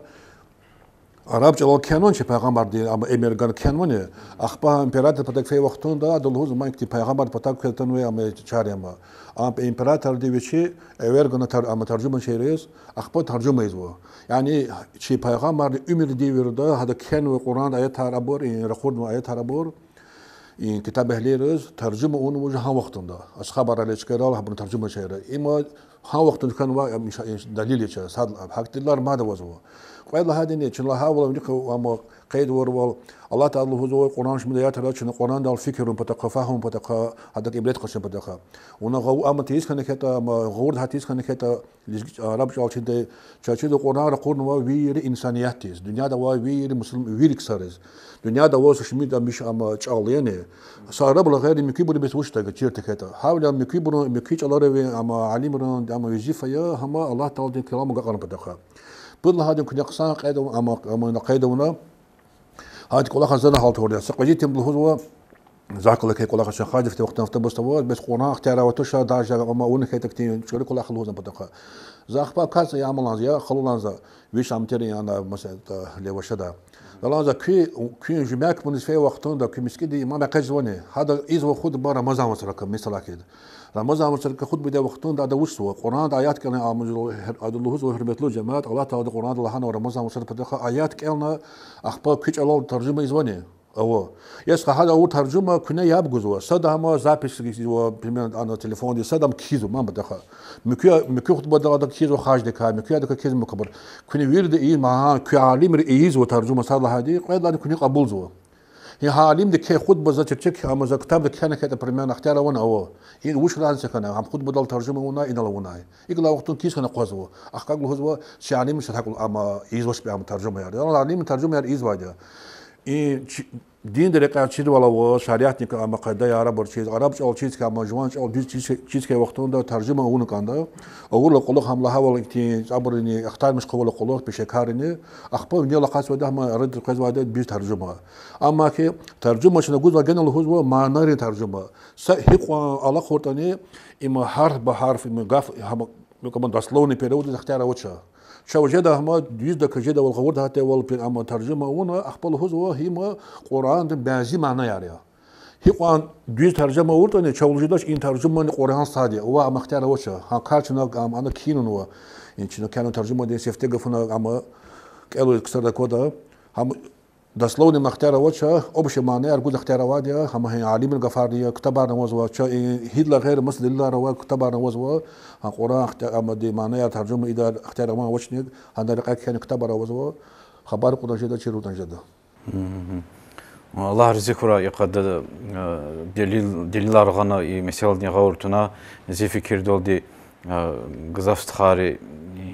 араб чӀалал кхьенвани чи пайгъамбардин ама эмир гана кхьенвани, ахпа император патак фей вахтунда ада лугьуз, ма ихьтин пайгъамбар патак кхьенвай ама чар я ама. Ам императорди вичи эвер гана тар-, ама таржума чейриз, ахпа таржума ийизва. Яни чи пайгъамбардин уьмуьрдин девирда гьада кхьенвай Къуръанда аятар абур, и ракъурнавай аятар абур, и китаб-эгьлийриз таржума авунвай гьа вахтунда. Асхабар алейгьи ссалам гьабурун таржума чейра. Има гьа вахтунда хьанвай, ам иша-, иш далил я чаз, сад-, гьахьтин лагьайвал вазва. Кьвед лагьайдини, чна лагьайвал, виник ама къейд авурвал, Аллагь Таала лугьузва Къуръан шумуд аятра, чна Къуръандал фикирун патахъай, фагьумун патахъай, гьадак ибрет къачун патахъай. Вуна гъав-, ама тийиз хьана хьайитӀа, ама гъавурда гьа тийиз хьана хьайитӀа, лезги, араб чӀал чидай, чаз чида Къуръан ракъурнава вири инсаниятдиз, дуьньяда авай вири мусулм-, вири ксариз. Дуьньяда авай са шумуд амиш ама чӀал яни, са арабрилай гъейри муькуьбуру бес вуч тага чир тахьайтӀа. Гьавиляй муькуьбурун, муькуь чӀаларин ама алимрин ама везифа я, гьама Аллагь Тааладин калам агакьарун патахъай. Пуд лагьайдин куьне хъсан къейд ава, ама, ама ина къейд авуна. Гьади кӀвалахар зани гьалтур я. Са къвезвай итим лугьузва, захъ галаз кӀвалахар чна хажифте вахтунда автобусда аваз, бес Къуръан ихтияр авай туш, даже ама авуна хьайитӀа хьтин чӀуру кӀвалахар лугьузва патахъай. За ахпа кас я амаланза, я халуланза, виш ам тир яна, масала, левашада. Заланза куь, куьн жуьмя кпуниз фей вахтунда куь мискӀинда имам экъечӀзавани, гьада ийизва хутба Рамазан вацракай, месела хьиз. Рамазан вацракай хутба ийидай вахтунда ада вучзава? Къуръанда аят кӀелна, ам, ада лугьузва, гьуьрметлу жемят, Аллагь Таалади Къуръанда лагьанва Рамазан вацра патахъай аят кӀелна, ахпа куь чӀалал таржума ийизвани? Ава. Ес гьада авур таржума куьне яб гузва. Сад ама запись ийизва, примерно, ана телефонди, сад ам кхьизва, ман патахъай. Муькуь, муькуь хутбада ада кхьизва хаждикай, муькуь адакай кхьизва мукабур. Куьне вирида ийиз, ма гьа куь алимри ийизва таржума сад лагьайди, кьвед лагьайди куьне кьабулзава. Гьа алимди кхьей хутба за чирчик, ама за ктабда кхьена хьайитӀа, примерно, ихтияр авани? Ава. Ина вуч разница хьана, гьам хутбадал таржума авунай, инал авунай? ИкӀ лагьай вахтунда кхьиз хьана акъвазва. Ахкаг лугьузва, чи алимри са гьакӀ, ама ийизвач ам таржумаяр. Ана алимри таржумаяр ийизвайди я. И чи-, динда рекьяй чирвал ава, шариатдин ама къайдаяр, араб чиз, араб чӀал чиз хьайи, ама жуван чӀал дуьз чиз, чиз хьайи вахтунда таржума авуна кӀанда. Авурла кьулухъ гьам лагьайвал ихьтин абурни ахтармиш хъувурла кьулухъ пешекаррини, ахпа винел акъатзавайди, гьам арадиз къвезвайди дуьз таржума. Амма хьи таржума чна гузвай гена лугьузва манайрин таржума. Са гьикьван алахъуртӀани, има гьарф ба гьарф, има гаф, гьам, ну, как бы дословный переводиз ихтияр авач. Чав жеда гьам дуьздаказ жедайвал, гъавурда гьатайвал, пе-, ама таржума авуна, ахпа лугьузва, гьам Къуръандин бязи манаяр я. Гьикьван дуьз таржума авуртӀани, чав лугьудач и таржумани Къуръан сад я, ва ам ихтияр авач. Гьа кар чна ам ана кхьинва, и чна кхьенва таржумадин сифте гафуна ама кӀелиз ксариз аквада. Гьам дословный ихтияр авач, общий манаяр гуз ихтияр авайди я, гьам гьа алимрин гафарни я, ктабарни авазва, чаз и гьидалай гъейри маса делилар авай ктабарни авазва, гьа Къуръан ихтияр, амадин манаяр таржума ийидай ихтияр авай авачни, гьадан рекьяй кхьена ктабар авазва, хабар кьуна жеда, чирун жеда. Аллагь рази хьурай, и къадар, э, делил, делилар гъана и месэладин гъавурда туна, зи фикирдалди, э, гзаф стхайри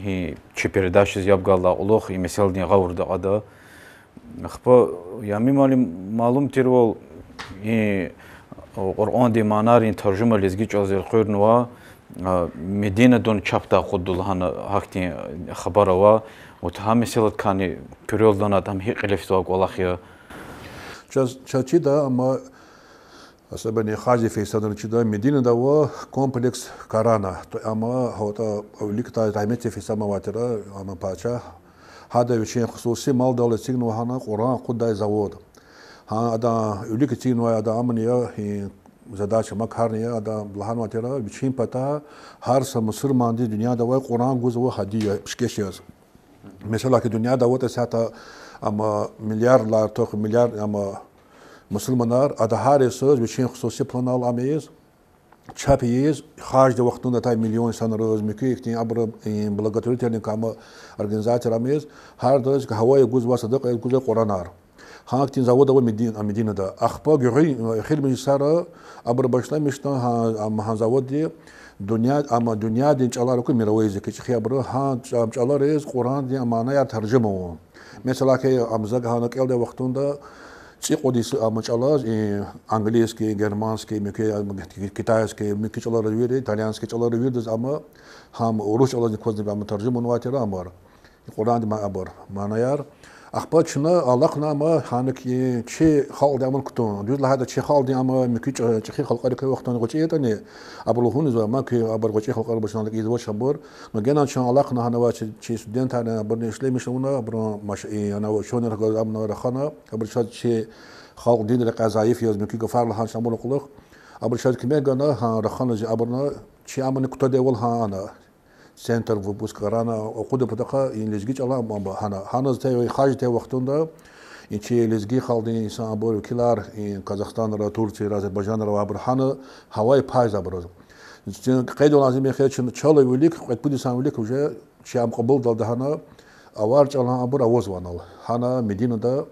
гьи чи передачадиз яб галай кьулухъ и месэладин гъавурда кьада. Ахпа, Ямин муаллим, малум тирвал, и Къуръандин манайрин таржума лезги чӀалаз элкъуьрнава, а, Мединадан чапдай акъудда лагьана гьахьтин хабар ава. Вот гьа месэладикайни куьрелди лагьайтӀа, гьам гьикӀ кьиле физвай кӀвалах я? Чаз, чаз чида, амма особенно хажди фейи инсанриз чида, Мединада ава комплекс Корана. То ама гьатта виликдай рагьметдив фейи инсан авай тир, ама пачагь. Гьада вичин хсуси малдал эцигнава гьана Къуръан акъуддай завод. Гьа адан вилик эцигнавай адан амни я, и задача, ма карни я, ада лагьанвай тир, вичин патай гьар са мусурмандиз дуьньяда авай Къуръан гузва гьадия, пишкеш яз. Месела хьи, дуьньяда аватӀа исятда, ама миллиарддилай артух, миллиард, ама мусурманар, ада гьар йисуз вичин хсуси планал ам ийиз, чап ийиз, хаждин вахтунда атай миллион инсанриз, муькуь ихьтин абуру, и, благотворительный ама организацияр ам ийиз, гьардаз гьавая гузва, садакьа яз гузва Къуръанар. Гьахьтин завод ава Медин-, Мединада. Ахпа гуьгъуьн, э, эхиримжи йисара абуру башламишна гьа, ам, гьа заводди дуьнья, ама дуьньядин чӀалар аку, мировой язык, чӀехи абуру, гьа чӀа-, чӀалариз Къуръандин манаяр таржума авун. Месела хьи, ам за гьана кӀелдай вахтунда цӀикьуд йис ам чӀалаз, и, английский, германский, муькуь, ам, китайский, муькуь чӀалариз вири, итальянский чӀалариз виридаз ама, гьам урус чӀалазни квазни ам таржума авунвай тир амар. Къуръандин ма-, абур, манаяр. Ахпа чна алахъна ама гьаник чи халкьдин аман кутун. Дуьз лагьайтӀа, чи халкьдин ама муькуь чӀ-, чӀехи халкьарикай вахтунда гъвечӀи ятӀани, абуру лугьуниз ва ма куь абур гъвечӀи халкьар башламлай ийизвач абур. Но генани чна алахъна гьана авай чи, чи студентарни абурни ишлемиш авуна, абуру маш-, и, ана учёныйрихъ галаз амна рахана, абуру чаз чи халкь дин рекьяй зайиф яз муькуь гафар лагьанач абурун кьулухъ. Абуру чаз куьмек гана, гьа, рахана зи абуруна, чи амани кутадайвал гьа ана. Центр выпуск Корана акъудун патахъай и лезги чӀалан ам-, ам-, гьана, гьана зи те-, хажи те вахтунда, и чи лезги халкьдин инсан абур векилар, и Казахстанра, Турцияра, Азербайжанра авайбур гьана гьавай пайза абуруз. Чи къейдун лазим я хьи, чна чал вилик, кьвед-пуд йисан вилик уже чи ам кьабулдалди гьана авар чӀалан абур авазва анал. Гьана Мединада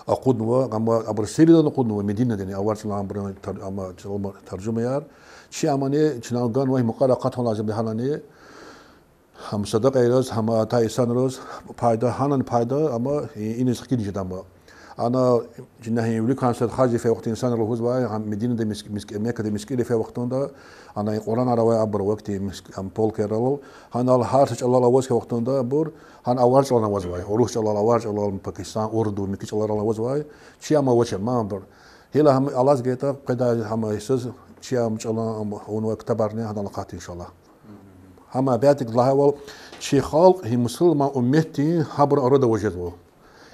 акъуднава, амма абур Сириядани акъуднава, Мединадани авар чӀалан абурун тар-, ама чӀалан таржумаяр. Чи амани чна ганвай мукьвара акъатун лазим я гьанани. Гьам садакьайриз, гьам атай инсанриз пайда, гьанани пайда, амма и-, иниз хкин жеда ама. Ана чна гьи виликан сад хажи фей вахтунда инсанри лугьузвай, гьам Мединада миск-, миск-, Меккада мискӀинри фей вахтунда, ана и Къуръанар авай абур вахтунда миск-, ам полкайрал, гьанал гьар са чӀалал аваз хьайи вахтунда абур, гьана авар чӀалал авазвай, урус чӀалал, авар чӀалал, пакистан, урду, муькуь чӀаларал авазвай, чи ам авачир, ман абур. Гила гьам алаз гайитӀа, къведай гьам гьисуз, чи ам чӀалан ам авунвай ктабарни гьанал акъатда, иншаллагь. Гьам опять-таки лагьайвал, чи халкь гьи мусурман умметдин гьабурун арада важезва.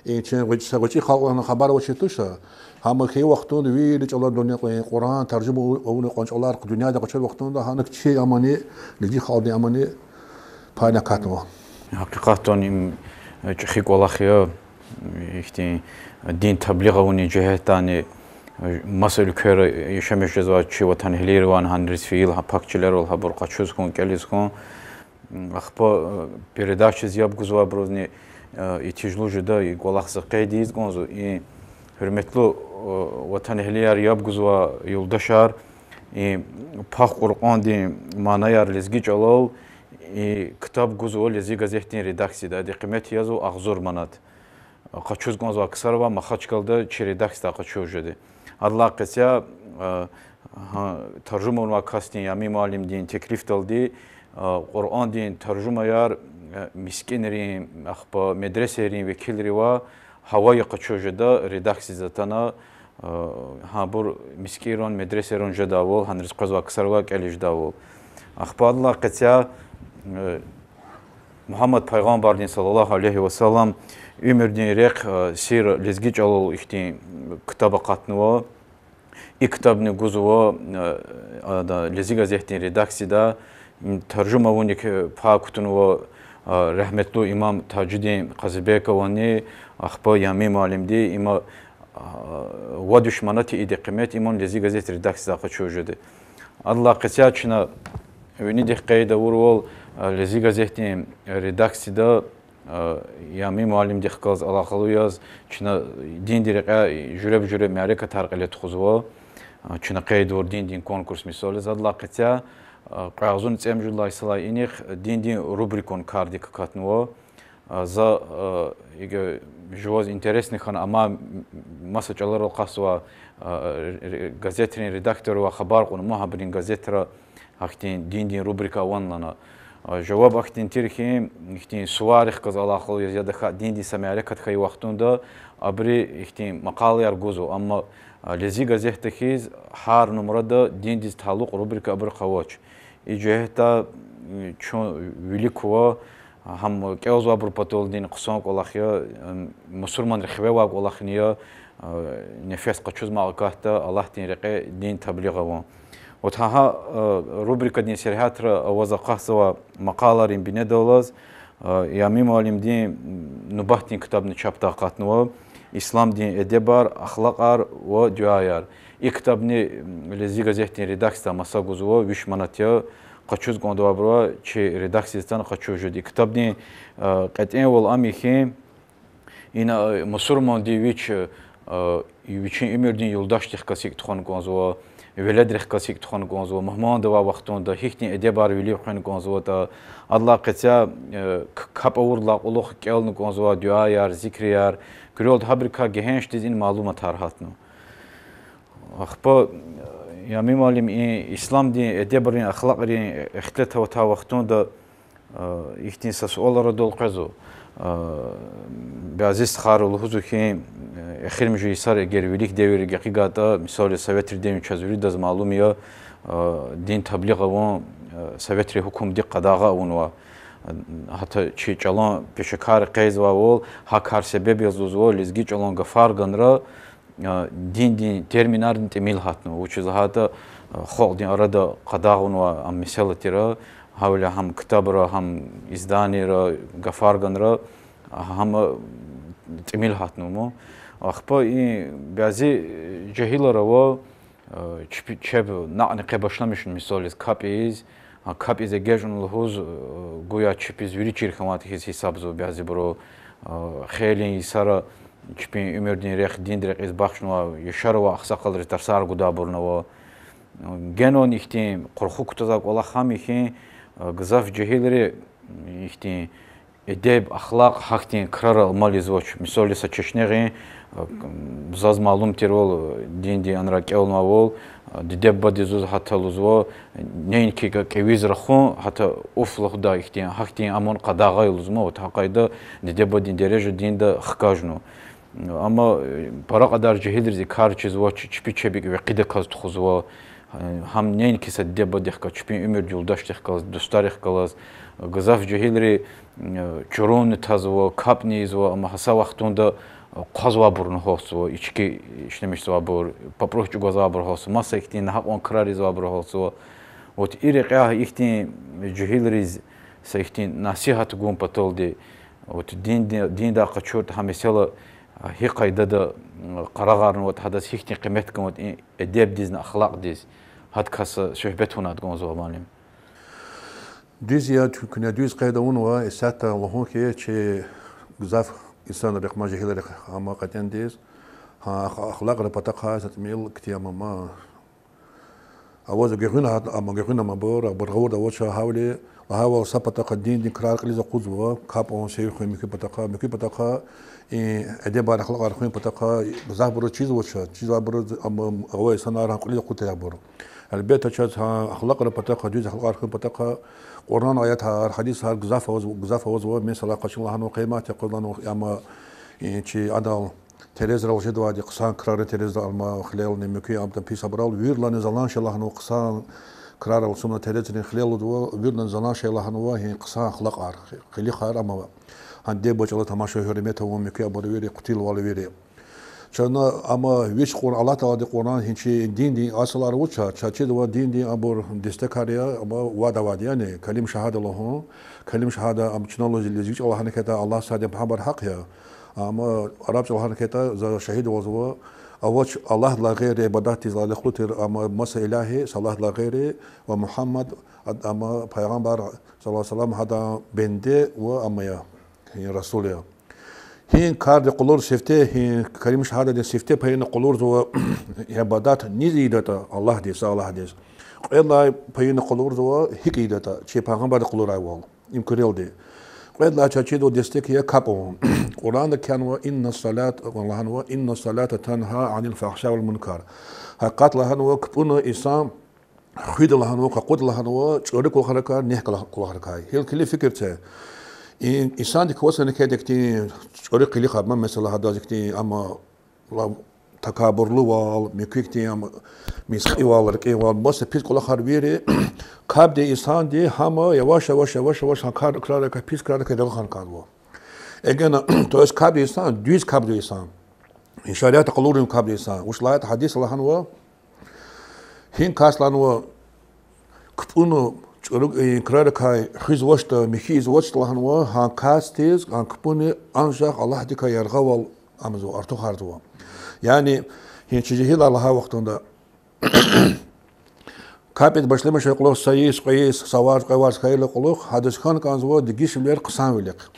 И чи гъвечӀи, са гъвечӀи халкь лагьана хабар авачир туш са. Гьам хьайи вахтунда вири чӀалан дуьнья кьван, Къуръан таржума авуна кьван чӀалар дуьньяда къачур вахтунда гьанак чи амани лезги халкьдин амани пайна акатнава. Гьакъикъатдани им чӀехи кӀвалах я, ихьтин дин таблигъ авунин жигьетдани маса уьлквейра яшамиш жезвай чи ватанэгьлийривай гьанриз фейила гьа пак чилерал гьабур къачуз хьун, кӀелиз хьун. Ахпа передачадиз яб гузвайбурузни и тежлу жеда, и кӀвалах за къейд ийиз кӀанзава, и гьуьрметлу ватанэгьлияр, яб гузвай юлдашар, и Пак Къуръандин манаяр лезги чӀалал, и ктаб гузва Лезги газетдин редакцияда, адан къимет язва агъзур манат. Къачуз кӀанзавай ксар ава Махачкъалада, чи редакцияда къачуз жеди. Адалай къецяй, таржума авунвай касдин, Ямин муаллимдин теклифдалди, Къуръандин таржумаяр мискӀинрин, ахпа медресайрин векилривай гьавая къачуз жеда, редакциядиз атана, гьабур мискӀинран, медресайран жедайвал, гьанриз къвезвай ксар ава кӀелиз жедайвал. Ахпа адалай къецяй Мугьаммад пайгъамбардин, صلى الله عليه وسلم, уьмуьрдин рехъ, сира лезги чӀалал ихьтин ктаб акъатнава. И ктабни гузва Лезги газетдин редакцияда, таржума авуник пай кутунва рагьметлу имам Тажудин Къазибековани, ахпа Ямин муаллимди, има вад виш манат я идан къимет, иман Лезги газет редакцияда къачуз жеди. Адалай къецяй чна винидихъ къейд авурвал, Лезги газетдин редакцияда Ямин муаллимдихъ галаз алакъалу яз чна диндин рекьяй жуьреба-жуьре мярекатар кьиле тухузва. Чна къейд авур диндин конкурс мисал яз. Адалай къецяй кьве агъзурни цӀемуьжуьд лагьай йисалай инихъ диндин рубрикан кардик акатнава. За ига жуваз интересный хьана, амма маса чӀаларал акъатзавай газетрин редакторривай хабар кьуна, мугьбирин газетра гьахьтин диндин рубрика авани лагьана. Жаваб ахьтин тир хьи, ихьтин суварихъ галаз алакъалу яз, я тахьайтӀа диндин са мярекат хьайи вахтунда абуру ихьтин макъалаяр гузва, амма Лезги газетда хьиз гьар нумрада диндиз талукь рубрика абурухъ авач. И жигьетдай чун вилик ква, гьам кӀелзавайбурун паталди хъсан кӀвалах я, мусурманри хиве авай кӀвалахни я, нефес къачузмай акатда Аллагьдин рекье дин таблигъ авун. Вот гьа, гьа рубрикадин сергьятра аваз акъатзавай макъалайрин бинедаллаз Ямин муаллимдин нубатдин ктабни чапдай акъатнава, Исламдин эдебар, ахлакьар ва дуьаяр. И ктабни Лезги газетдин редакцияда маса гузва, виш манат я, къачуз кӀандайбурувай чи редакциядиз атана къачуз жеди. И ктабдин кьетӀенвал ам я хьи, ина мусурманди вич, вичин уьмуьрдин юлдашдихъ галаз гьикӀ тухвана кӀанзава, веледрихъ галаз гьикӀ тухвана кӀанзава, мугьманди авай вахтунда гьихьтин эдебар вилив хвена кӀанзаватӀа, адалай къецяй капӀ авурдалай кьулухъ кӀелна кӀанзавай дуьаяр, зикрияр, куьрелди гьабурукай гегьеншдиз ина малуматар гьатна. Ахпа Ямин муаллим, и исламдин эдебрин, ахлакьрин ихтилат аватай вахтунда ихьтин са суал арадал къвезва. Бязи стхайри лугьузва хьи, эхиримжи йисар эгер вилик девирдик гекъигайтӀа, мисал яз, советрин девирда чаз виридаз малум я, дин таблигъ авун советрин гьукумдик къадагъа авунвай. Гьатта чи чӀалан пешекарри къейдзавайвал, гьа кар себеб яз лугьузва, лезги чӀалан гафар гана, диндин терминарни тӀимил гьатнава. Вучиз лагьайтӀа халкьдин арада къадагъа авунвай ам месэла тир, гьавиляй гьам ктабра, гьам изданийра, гафар гана, гьам тӀимил гьатнава. Ахпа и бязи жегьилар ава, чпи, чеб накьни къе башламишна, мисал яз, капӀ ийиз, капӀ ийиз эгечӀна лугьуз, гуя чпиз вири чир хьанвайди хьиз гьисабзава бязибуру. Хейлин йисара чпин уьмуьрдин рехъ диндин рекьиз бахшнавай, яшарвай агъсакъалриз тарсар гудайбурни ава. Генани ихьтин къурху кутазвай кӀвалах ам я хьи, гзаф жегьилри ихьтин эдеб, ахлакь гьахьтин крарал амал ийизвач. Мисал яз, са чешне гъин, заз малум тирвал, диндин анра кӀелнавайвал, диде-бубади заз гьатта лугьузва, неинки кӀевиз рахун, гьатта уф лугьудай ихьтин, гьахьтин амун къадагъа я лугьузва, вот гьа къайда диде-бубадин дережа динда хкажнава. Амма пара кьадар жегьилриз и кар чизвач, чпи чеб икӀ векъидаказ тухузва. Гьам неинки са диде-бубадихъ галаз, чпин уьмуьрдин юлдашдихъ галаз, дустарихъ галаз. Гзаф жегьилри чурунни тазва, капӀни ийизва, амма гьа са вахтунда хъвазвайбурни гьалтзава, ички ишлемишзавайбур, папӀруш чӀугвазвайбур гьалтзава, маса ихьтин нагьакьван крар ийизвайбур гьалтзава. Вот и рекьяй ихьтин жегьилриз са ихьтин насигьат гун паталди, вот динди-, диндай къачуртӀа, гьа месэла гьи къайдада къарагъарнаватӀа, гьадаз гьихьтин къимет ганватӀа и эдебдизни ахлакьдиз, гьадакай са суьгьбет авунайтӀа кӀанзава, муаллим. Дуьз я, чун куьне дуьз къейд авунва, исятда лугьун хьи, чи гзаф инсанрихъ, ма жегьилрихъ, амма кьетӀендиз, гьа ах-, ахлакьрин патахъай са тӀимил кти амама. Аваз гуьгъуьна гьат-, амма гуьгъуьна амайбур, абур гъавурда авач гьавиляй, лагьайвал са патахъай диндин крар кьилиз акъудзава, капӀ авун, сив хуьн муькуь патахъай, муькуь патахъай и эдебар, ахлакьар хуьн патахъай, гзафбуруз чизвач, чизвайбуруз, амма авай инсанар гьа кьилиз акъудиз авайбур. Гьелбетда, чаз гьа ахлакьрин патахъай, дуьз ахлакьар хуьн патахъай Къуръан аятар, гьадисар гзаф аваз-, гзаф авазва, месела, къачун лагьанва, къемат юкъуз лагьанва, амма и чи адал терезрал жедайди, хъсан крарин терезрал, амма хилелни, муькуь абурун пис абурал, виридалайни залан ша лагьанва хъсан крарал, сунна терезрин хилел лугьузва, виридалайни залан ша лагьанва гьи хъсан ахлакьар, къилихар, амма гьа диде-бубадин чӀалаз тамаша, гьуьрмет авун, муькуь абур вири, къутунвал вири. Чна, амма вич Къур-, Аллагь Тааладин Къуръан, гьи чи диндин асулар вуч я, чаз чизва диндин абур дестекар я, амма вад авайди, яни калима шагьада лугьун, калима шагьада, амма чна лугьуз лезги чӀалал лагьана хьайитӀа, Аллагь сад я, Мугьаммад гьахъ я, амма араб чӀалал лагьана хьайитӀа, за шагьидвалзава, авач Аллагьдилай гъейри ибадатдиз лайихлу тир, амма маса илагьи са Аллагьдилай гъейри, ва Мугьаммад, ад-, амма пайгъамбар, صلى الله عليه وسلم, гьадан бенде ва амма я, гьи расул я. Гьи кардин къулур сифте, гьи калима шагьададин сифте паюна къулурзава ибадат низ ийидатӀа Аллагьдиз, са Аллагьдиз. Кьвед лагьай паюна къулурзава гьикӀ ийидатӀа, чи пайгъамбарди къулурайвал, им куьрелди. Кьвед лагьай чаз чизва дестек я капӀ авун. Къуръанда кхьенва, إن الصلاة, лагьанва, إن الصلاة تنهى عن الفحشاء والمنكر. Гьакъикъат лагьанва, кпӀуна инсан хуьда лагьанва, къакъуда лагьанва чӀуру кӀвалахрикай, нек кӀвалахрикай. Гьил килиг, фикир це. И инсандик кваз хьана хьайитӀа ихьтин чӀуру къилихар, ма, месела, гьадаз ихьтин, амма, ла-, такабурлувал, муькуь ихьтин, амма, мискьивал, рикӀивал, маса пис кӀвалахар вири, капӀди инсанди гьама яваш-яваш, яваш-яваш гьа кар, крарикай, пис крарикай регъуь хьана кӀанзава. Эгена, то есть капӀди инсан, дуьз капӀди инсан. И шариатда къалурун капӀди инсан. Вуч лагьайтӀа гьадисда лагьанва, гьи кас лагьанва, кпӀуна чӀуру, э, крарикай хуьзвачтӀа, михьи ийизвачтӀа лагьанва, гьа касдиз, гьа кпӀуни анжах Аллагьдикай яргъавал амзава, артухарзава. Яни, гьи чи жегьилар лагьай вахтунда, капӀ ийиз башламишай кьулухъ са йис, кьве йис, са варз, кьве варз хьайила кьулухъ, гьадаз хьана кӀанзава дегишвилер хъсанвилихъ.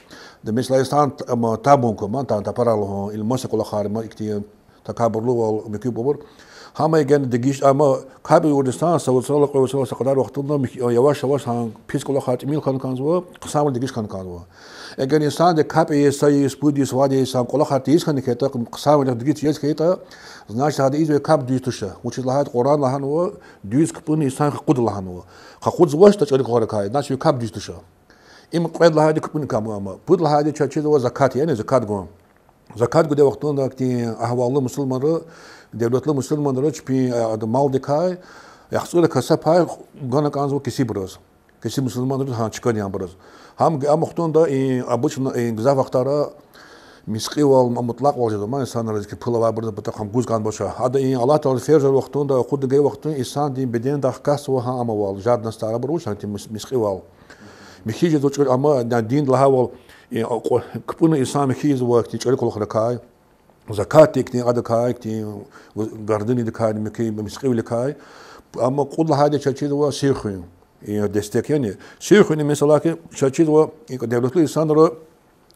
Де, месела, инсан, т-, ам, табун ква, ма, та-, тапарар лугьун, или маса кӀвалахар, ма, ихьтин, такабурлувал, муькуьбур. Гьама эгена дегиш, амма капӀ ийиз вуч, инсан са вацралай, кьве вацралай, са кьадар вахтунда михь-, яваш-яваш гьа пис кӀвалахар тӀимил хьана кӀанзава, хъсанвилихъ дегиш хьана кӀанзава. Эгер инсанди капӀ ийиз, са йис, пуд йис, вад йис, гьа кӀвалахар тийиз хьана хьайитӀа, хъсанвилихъ дегиш ийиз хьайитӀа, значит, гьада ийизвай капӀ дуьз туш. Вучиз лагьайтӀа Къуръанда лагьанва, дуьз кпӀуна инсан къакъуда лагьанва. КъакъудзавачтӀа чӀуру кӀвалахрикай, значит, ви капӀ дуьз туш. Им кьвед лагьайди кпӀуникай ама. Пуд лагьайди чаз чизва закат, яни закат гун. Закат гудай вахтунда ахьтин агьваллу мусурманри, девлетлу мусурманри чпин, а, ада малдикай яхцӀуракай са пай гана кӀанзава кесибриз. Кесиб мусурманриз, гьа чкадин абуруз. Гьам, ам вахтунда и обычно, и гзаф вахтара мискьивал, м-, мутлакьвал жезва ма инсанриз, ки пул авайбуруз патахъ гьам гуз кӀанзавач. Ада и Аллагь Таала ферз жезвай вахтунда, акъудна гайи вахтунда инсандин бедендихъ касзава гьа амавал, жадни старабур вуч, гьахьтин мис-, мискьивал. Михьи жезва чӀур ама, я динда лагьайвал, и, а, кьу-, кпӀуна инсан михьи жезва ахьтин чӀуру кӀвалахрикай, закатдикни, адакай, ахьтин гарднидикай, муькуь мискьивиликай. Амма кьуд лагьайди чаз чизва сив хуьн. И дестек, яни сив хуьни, месела, ки чаз чизва, и девлетлу инсанри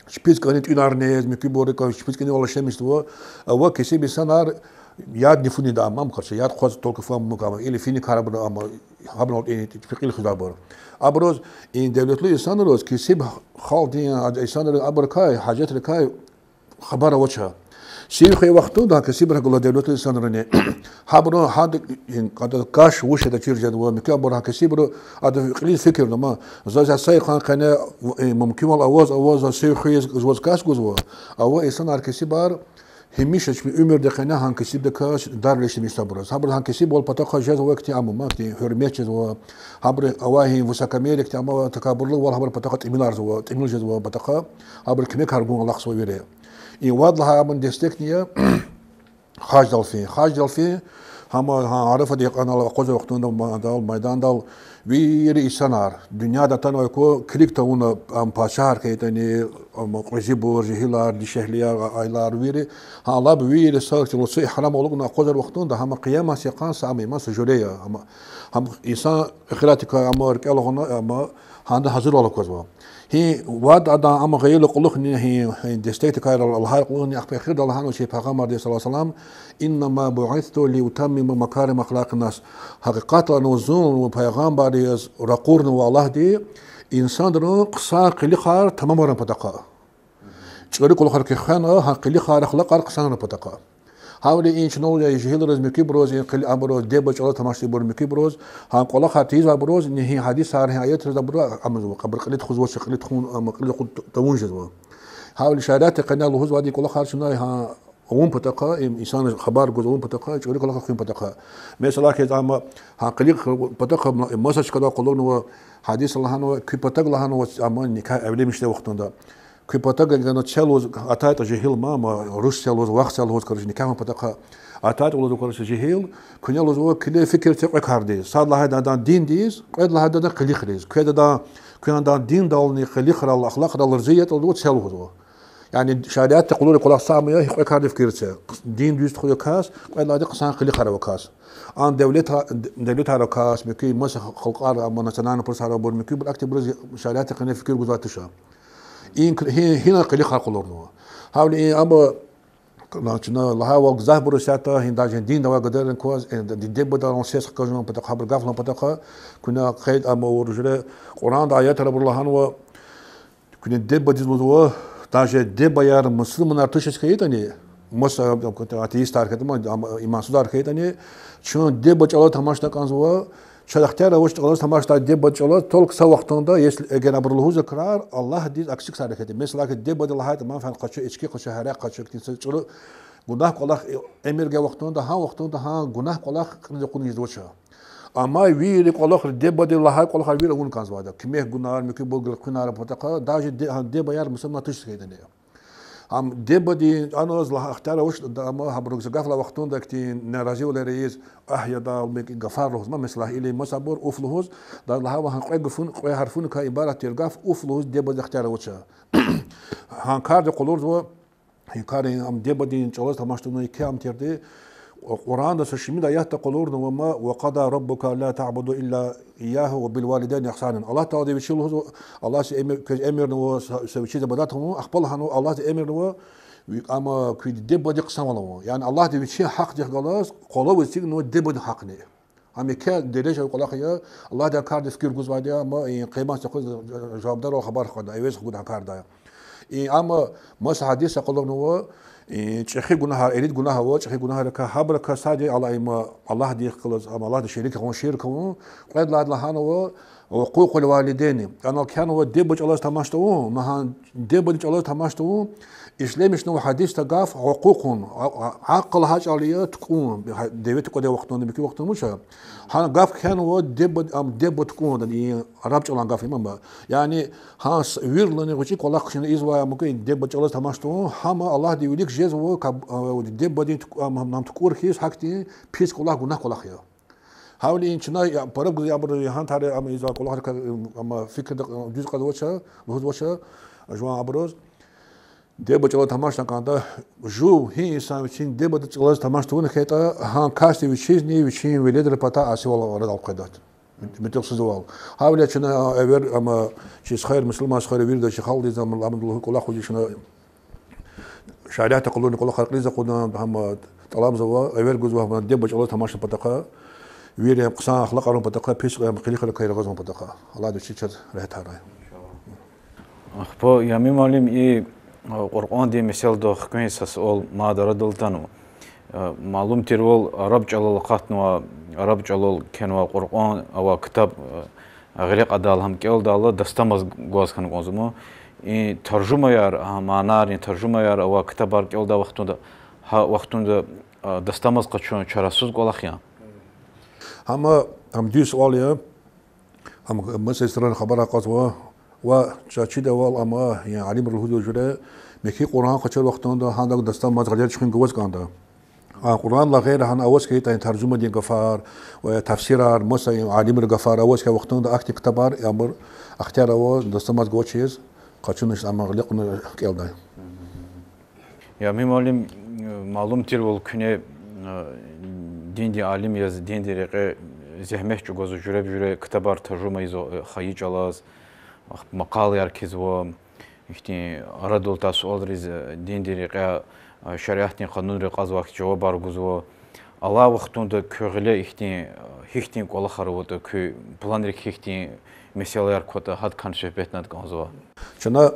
чпиз кӀани тӀуьнар нез, муькуьбурукай чпиз кӀани алашмишзава, ава кесиб инсанар яд нифунин дама, короче, яд хъваз только фам мукама, или финикар абур ама, гьабурал и чпи кьил хуьзвайбур. Абуруз, и девлетлу инсанриз, кесиб халкьдин инсанри абурукай, гьажатрикай хабар авач. Сив хуьй вахтунда кесибрихъ галаз девлетлу инсанрини, гьабуру гьада, ада каш вуч ятӀа чир жезва, муькуь абур гьа кесибру, ада кьилиз фикирда ма, заз са йикъан къене, э, мумкинвал аваз, аваз за сив хуьз, ваз кас гузва, ава инсанар кесибар, гьамиша чпин уьмуьрдин къене гьа кесибдикай дарвиле ишлемишзавайбуруз. Гьабуруз гьа кесибвал патахъай жезва ахьтин ама, ахьтин гьуьрмет жезва, гьабуру ава гьа высокомерие ахьтин ама, такабурлувал гьабур патахъай тӀимиларзава, тӀимил жезва патахъай, гьабуру куьмекар гун алахъзава вири. И вад лагьай аман дестекни я, хаждал фин. Хаждал фин, гьама гьа Арафатдин йикъанал акъвазай вахтунда ма-, дал, майдандал вири инсанар, дуьньяда атанвай ку-, килиг тавуна, ам пачагьар хьайитӀани, ам кьуьзуьбур, жегьилар, дишегьлияр, а-, аялар, вири, гьа лап вири са лацу игьрам алукӀна акъвазай вахтунда, гьама къияматдин йикъан са ам има, са жуьре я, гьама, гьам инсан эхиратдикай ама рикӀел гъана, ама гьада гьазурвал аквазва. Гьи вад адан ама гъайила кьулухъни, гьи, гьи дестекдикай лагьай кьулухъни ахпа эхирда лагьанва чи Пайгъамбарди صلى الله عليه وسلم: إنما بعثت لأتمم مكارم أخلاق الناس. Гьакъикъатдани зун пайгъамбар яз ракъурнава Аллагьди, инсанрин хъсан къилихар тамамарун патахъай. ЧӀуру кӀвалахар хьи хвена, гьа къилихар, ахлакьар хъсанарун патахъай. Гьавиляй и чна лугьудай жегьилриз, муькуьбуруз, и къил-, абуруз, диде-бубадиз чӀалаз тамаш жезбур муькуьбуруз, гьа кӀвалахар тийизвайбуруз, гьи гьадисар, гьи аятриз абуру амазва, абуру кьилиз тухузвач, кьилиз тухун, ам кьилиз тухун тавун жезва. Гьавиляй шариатдин къене лугьузвайди кӀвалахар чна гьа авун патахъай, им инсанриз хабар гуз авун патахъай, чӀуру кӀвалахар хуьн патахъай. Месела, хьиз ама гьа къилихар патахъай ма-, маса чкадал къалурнава, гьадисда лагьанва, куь патав лагьанва, ама никягь эвленмишдай вахтунда. Куь патав гана це лугьуз атайтӀа жегьил ма, ама руш це лугьуз, вах це лугьуз, короче, никягьдин патахъай атайтӀа лугьузва, короче, жегьил, куьне лугьузва, килиг фикир це кьве кардиз. Сад лагьайди адан диндиз, кьвед лагьайди адан къилихриз. Квед адан, куьн адан диндални къилихрал, ахлакьрал рази ятӀа лугьузва, це лугьузва. Яни шариатди къалурай кӀвалах са ам я, гьи кьве кардиз фикир це. Дин дуьз тухузвай кас, кьвед лагьайди хъсан къилихар авай кас. Ам девлет, девлетар авай кас, муькуь маса халкьар, ама национальный пурсар авайбур, муькуьбур, ахьтинбуруз шариатдин къене фикир гузвай туш. И гьи-, гьина къилихар къалурнава. Гьавиляй ама, чна лагьайвал, гзафбуруз исятда, гьи даже диндавай гадайрин кваз, э, диде-бубадин сес хкажун патахъай, абурун гаф лагьун патахъай, куьне къейд ама авур жуьре, Къуръанда аятра абуру лагьанва, куьне диде-бубадиз лугьузва, даже диде-бубаяр мусурманар тушиз хьайитӀани, маса атеистар хьайитӀани, ам имансузар хьайитӀани, чун диде-бубадиз чӀалаз тамашна кӀанзава, чаз ихтияр авач чӀалаз тамашдай диде-бубадиз чӀалаз, только са вахтунда, если эгер абуру лугьузвай крар Аллагьдиз акси ксар хьайитӀа. Месела, диде-бубади лагьайтӀа, манфят къачу, ички къачу, гьаракь къачу, ихьтин са чӀуру гунагь кӀвалах эмир гайи вахтунда, гьа вахтунда гьа гунагь кӀвалах кьилиз акъудиз жезвач. Амма вири кӀвалахри, диде-бубади лагьай кӀвалахар вири авун кӀанзавайди. Куьмек гунар, муькуьбур гелкъуьнар патахъай, даже диде-, гьа диде-бубаяр мусурманар тушиз хьайитӀани. Ам диде-бубади аназ лагь ихтияр авач, ама гьабуру са гаф лагьай вахтунда ахьтин неразивал ийиз, агь, яда, муькуь гафар лугьуз ма, месела, или масабур уф лугьуз, да лагьайвал, гьа кьве гафун, кьве гьарфуникай ибарат тир гаф уф лугьуз диде-бубадиз ихтияр авач. Гьа карди къалурзава, гьи кар ам диде-бубадин чӀалаз тамаш тавуна еке ам тирди, Къуръанда са шумуд аятда къалурнава ма, وقضى ربك ألا تعبدوا إلا إياه وبالوالدين إحسانا. Аллагь Таалади вичи лугьузва, Аллагьди эми-, квез эмирнава са, са вичиз ибадат авун, ахпа лагьанва, Аллагьди эмирнава, ви-, ама куь диде-бубадихъ хъсанвал авун. Яни Аллагьди вичин гьахъдихъ галаз къвалав эцигнава диде-бубадин гьахъни. Ам еке дережа кӀвалах я, Аллагьди а кардиз фикир гузвайди я, ама и къиямат юкъуз жавабдарвал хабар хкведа, эвез хгуда а кардай. И ама маса гьадисда къалурнава, и чӀехи гунагьар, ирид гунагь ава, чӀехи гунагьрикай, гьабурукай сад я алай има Аллагьдихъ галаз, ама Аллагьдиз шерик авун, ширк авун, кьвед лагьайди лагьанва, عقوق الوالدين. Анал кхьенва диде-буба чӀалаз тамаш тавун, нагьан диде-бубадин чӀалаз тамаш тавун, ишлемишнава гьадисда гаф عقوق, а-, а-, акъ лагьай чӀал я тукӀун, деве тукӀвадай вахтунда, муькуь вахтунда вуч я. Гьана гаф кхьенва диде-буба, ам, диде-буба тукӀун, и араб чӀалан гаф я, амма. Яни гьа с-, виридалайни гъвечӀи кӀвалах чна ийизвай, амма диде-бубадин чӀалаз тамаш тавун, гьама Аллагьдин вилик жезва, каб-, а, диде-бубадин тук-, ам, ам, тукӀур хьиз, гьахьтин пис кӀвалах, гунагь кӀвалах я. Гьавиляй чна я пара гуз абур гьа тара ам ийизвай кӀвалахрикай, ам фикирда дуьз кьазвач, лугьузвач жуван абуруз. Диде-бубадин чӀалаз тамаш тан кӀанда, жув, гьи инсан вичин диде-бубадин чӀалаз тамаш тавуна хьайитӀа, гьа касди вичизни вичин веледрин патай асивал арадал къведа. МуьтӀуьгъсузвал. Гьавиляй чна эвер, ам, чи стхаяр, мусурман стхаяр вирида чи халкьдиз ам, ам лугьуз кӀвалах гуз чна шариатдин къалурни кӀвалахар кьилиз акъудна, гьам тӀалабзава, эвер гузва гьам диде-бубадин чӀалаз тамашун патахъай, вири хъсан ахлакьарун патахъай, пис къилихрикай регъуьзун патахъай. Аллагьди вичи чаз регьятарай. Ахпа, Ямин муаллим, и, а, Къуръандин месэладал хквен са суал мад арадал атанва. А, малум тирвал, араб чӀалал акъатнава, араб чӀалал кхьенвай Къуръан авай ктаб, а, гъиле кьадайла, гьам кӀелдайла дастамаз гваз хьана кӀанзава. И таржумаяр, а, манайрин таржумаяр авай ктабар кӀелдай вахтунда, гьа вахтунда, а, дастамаз къачун чарасуз кӀвалах яни? Гьам, гьам дуьз суал я. Ам, маса инсанрин хабар акъвазва, ва чаз чидайвал ам, яни алимри лугьузвай жуьре, михьи Къуръан къачур вахтунда гьадак дастамаз гъилер чуьхуьн гваз кӀанда. А, Къуръандилай гъейри гьана аваз хьайитӀа, таржумадин гафар ва я тафсирар, маса алимрин гафар аваз хьайи вахтунда ахьтин ктабар, абур ихтияр ава дастамаз гвачиз, къачуниз, ам гъиле кьуна кӀелдай. Ямин муаллим, малум тирвал, куьне, э, диндин алим яз, диндин рекье зегьмет чӀугваз, жуьреба-жуьре ктабар таржума ийизва, э, хайи чӀалаз, макъалаяр кхьизва, ихьтин арадал атай суалриз, э, диндин рекье, э, шариатдин къанунри кьазвай жавабар гузва. Алай вахтунда куь гъиле ихьтин, э, гьихьтин кӀвалахар аватӀа, куь планрик гьихьтин месэлаяр кватӀа, гьадакайни суьгьбетнайтӀа кӀанзава. Чна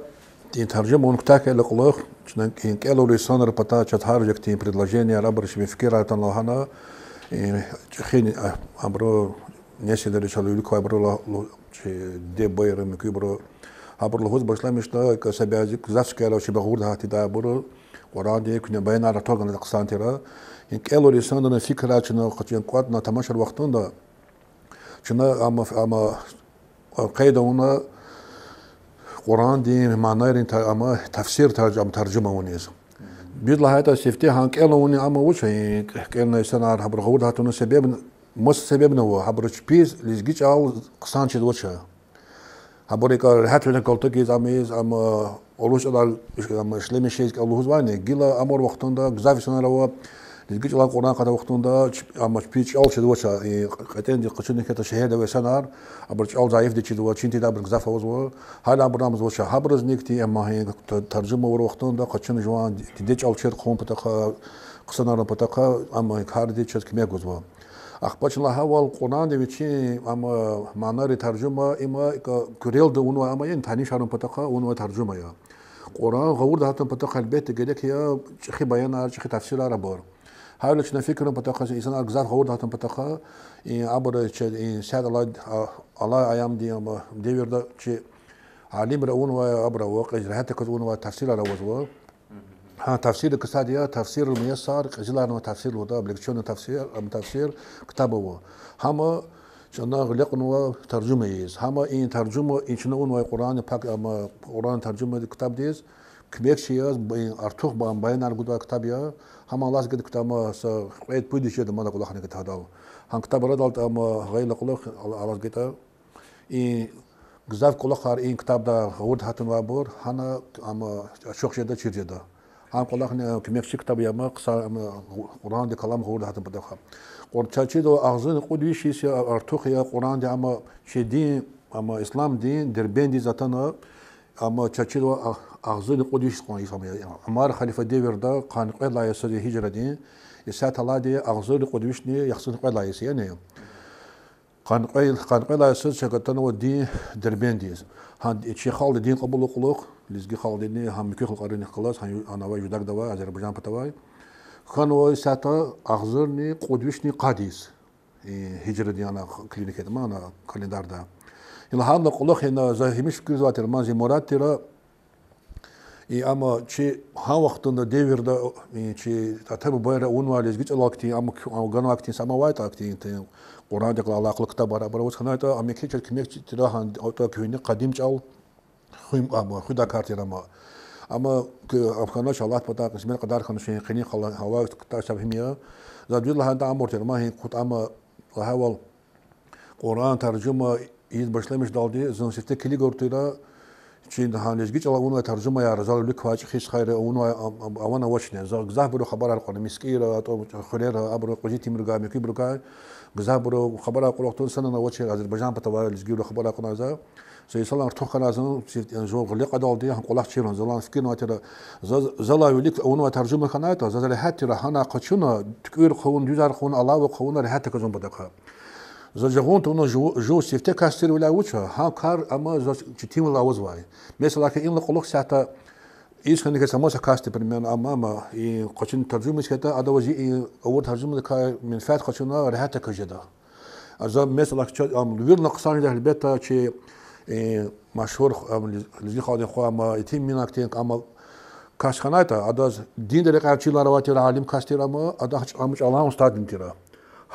и таржума авун куьтягь хьайила кьулухъ, чна и кӀелун инсанрин патай чаз гьар жуьредин предложение, абуру чпин фикирар атана лагьана, и чӀехи, а, абуру несилри, чал вилик квай абуру ла-, лу-, чи диде-бубайри, муькуьбуру, абуру лугьуз башламишна, са бязи гзаф чкаяр ава чпи гъавурда гьатдайбуру, Къуръандин куьне баянар артух гана хъсан тир. И кӀелун инсанрин фикирар чна къачун кӀватӀна тамашар вахтунда, чна ам, ам къейд авуна Къуръандин манайрин та-, ам тафсир тарж-, ам таржума авуниз. Дуьз лагьайтӀа, сифте гьа кӀелун авуни ам вуч я, и кӀелунай инсанар гьабуру гъавурда гьатуна себеб, маса себебни ава, гьабуру чпиз лезги чӀал хъсан чизвач. Гьабуру икӀ регьятвилин калтугиз ам ийиз, ам урус чӀалал ам ишлемишиз кӀел лугьузвайни, гила амай вахтунда гзаф инсанар ава, лезги чӀалал Къуръан акъатай вахтунда, чп-, ам чпиз чӀал чизвач, и кьетӀендиз къачуна хьайитӀа шегьерда авай инсанар, абуру чӀал зайифди чизва, чин тийидай абур гзаф авазва, гьал абур амзавач, гьабуруз никӀти, ам гьа и та-, таржума авур вахтунда къачуна жуван диде чӀал чир хъувун патахъай, хъсанарун патахъай, ам гьарди чаз куьмек гузва. Ахпа чна лагьайвал, Къуръандин вичин ам манайрин таржума, им икӀ куьрелди авунвай ам яни, танишарун патахъай авунвай таржума я. Къуръан гъавурда гьатун патахъай гьелбетда герек я чӀехи баянар, чӀехи тафсирар абур. Гьавиляй чна фикирун патахъай, инсанар гзаф гъавурда гьатун патахъай, и абур чи, и сят алай, а, алай аямдин ам девирда чи алимри авунвай абур ава, кьвед регьятдаказ авунвай тафсирар авазва. Гьа тафсиррикай сад я, Тафсирул Муяссар, кьезиларни тафсир лугьуда, облегчённый тафсир, ам тафсир ктаб ава. Гьам чна гъиле кьунва таржума ийиз. Гьам и таржума, и чна авунвай Къуръан пак, ам Къуръан таржума ктабдиз куьмекчи яз, ба-, артух ба-, баянар гудай ктаб я. Гьам алаз гайиди ктаб ам са кьвед-пуд йис жеда мад а кӀвалахни гатадал. Гьа ктаб арадал ам гъайила кьулухъ ал-, алаз гайитӀа. И гзаф кӀвалахар и ктабда гъавурда гьатнавайбур гьана ам ачух жеда, чир жеда. Гьа кӀвалахни куьмекчи ктаб я ам хъсан, ам Къуръандин калам гъавурда гьатун патахъай. Къур-, чаз чидайвал, агъзурни кьуд виш йис я артух я Къуръандин ам чи дин, ам ислам дин Дербентдиз атана, ам чаз чидайвал а-, агъзурни кьуд виш йис кьван йис ам я. Умар халифа девирда, къанни кьвед лагьай йисуз гьижрадин, исятда алайди агъзурни кьуд вишни яхцӀурни кьвед лагьай йис я, яни. Къанни кьве-, къанни кьвед лагьай йисуз чаз атанва дин Дербентдиз. Гьа чи халкьди дин кьабулун кьулухъ, лезги халкьдини, гьа муькуь халкьарини галаз, гьа ю-, ана авай Жудагда авай, Азербайжан патавай. Хьанва исятда агъзурни кьуд вишни къад йис. Гьижрадин ана килигна хьайитӀа ана календарда. Ина гьана кьулухъ ина за гьамиша фикирзавай тир, ман зи мурад тир, и, амма чи гьа вахтунда, девирда, и, чи атайри-бубайри авунвай лезги чӀалал хьтин, амма ку-, ам ганвай хьтин са ам авайтӀа хьтин, хьтин Къуръандихъ алакъалу ктабар, абур аваз хьанайтӀа, ам еке чаз куьмек тир гьа, ам куьгьне къадим чӀал хуьн, амма хуьдай кар тир амма. Амма к-, ам хьанач, Аллагьдин патай къисмет кьадар хьанач, къенин къал гьава ктаб гьим я. За дуьз лагьайтӀа, абур тир, ма гьи кьуд, амма лагьайвал, Къуръан таржума ийиз башламишдалди зун сифте килигайтӀа, чи гьа лезги чӀалал авунвай таржумаяр, зал вилик квай чӀехи стхайри авунвай, ам, ам, авани авачни. За гзафбуру хабарар кьуна, мискӀинра, атӀа хуьрера, абуру Кьуьзуь Темиргай, муькуьбурукай, гзафбуру хабарар кьурай хьтин, санани авачир, Азербайжан патавай лезгийри хабарар кьуна за. Са инсанар артух хьана зун, сиф-, зун гъиле кьадалди, гьам кӀвалах чирун, залан фикирнавай тир. За, залай вилик авунвай таржума хьанайтӀа, заз регьят тир гьана къачуна, туькӀуьр хъувун, дуьзар хъувун, алава хъувуна регьят тахьун патахъай. За жагъун тавуна жув-, жув сифте кас тирвиляй вуч я, гьа кар амма заз четинвал авазвай. Месела, хьи, инал кьулухъ исятда ийиз хьана кас амаз са касди, примерно, амма, амма, и къачуна таржума ийиз хьайитӀа, ада ваз и авур таржумадикай менфят къачуна регьят тахьун жеда. А за, месела, ча-, ам вирна хъсан жеда, гьелбетда, чи, э, машгьур, ам, лез-, лезги халкьдин хва, ам, Етим Минак тир, ам кас хьанайтӀа, адаз динда рекьяй чирвилер авай тир, алим кас тир, ам, ада гьа чӀ-, ам чӀалан устадни тир.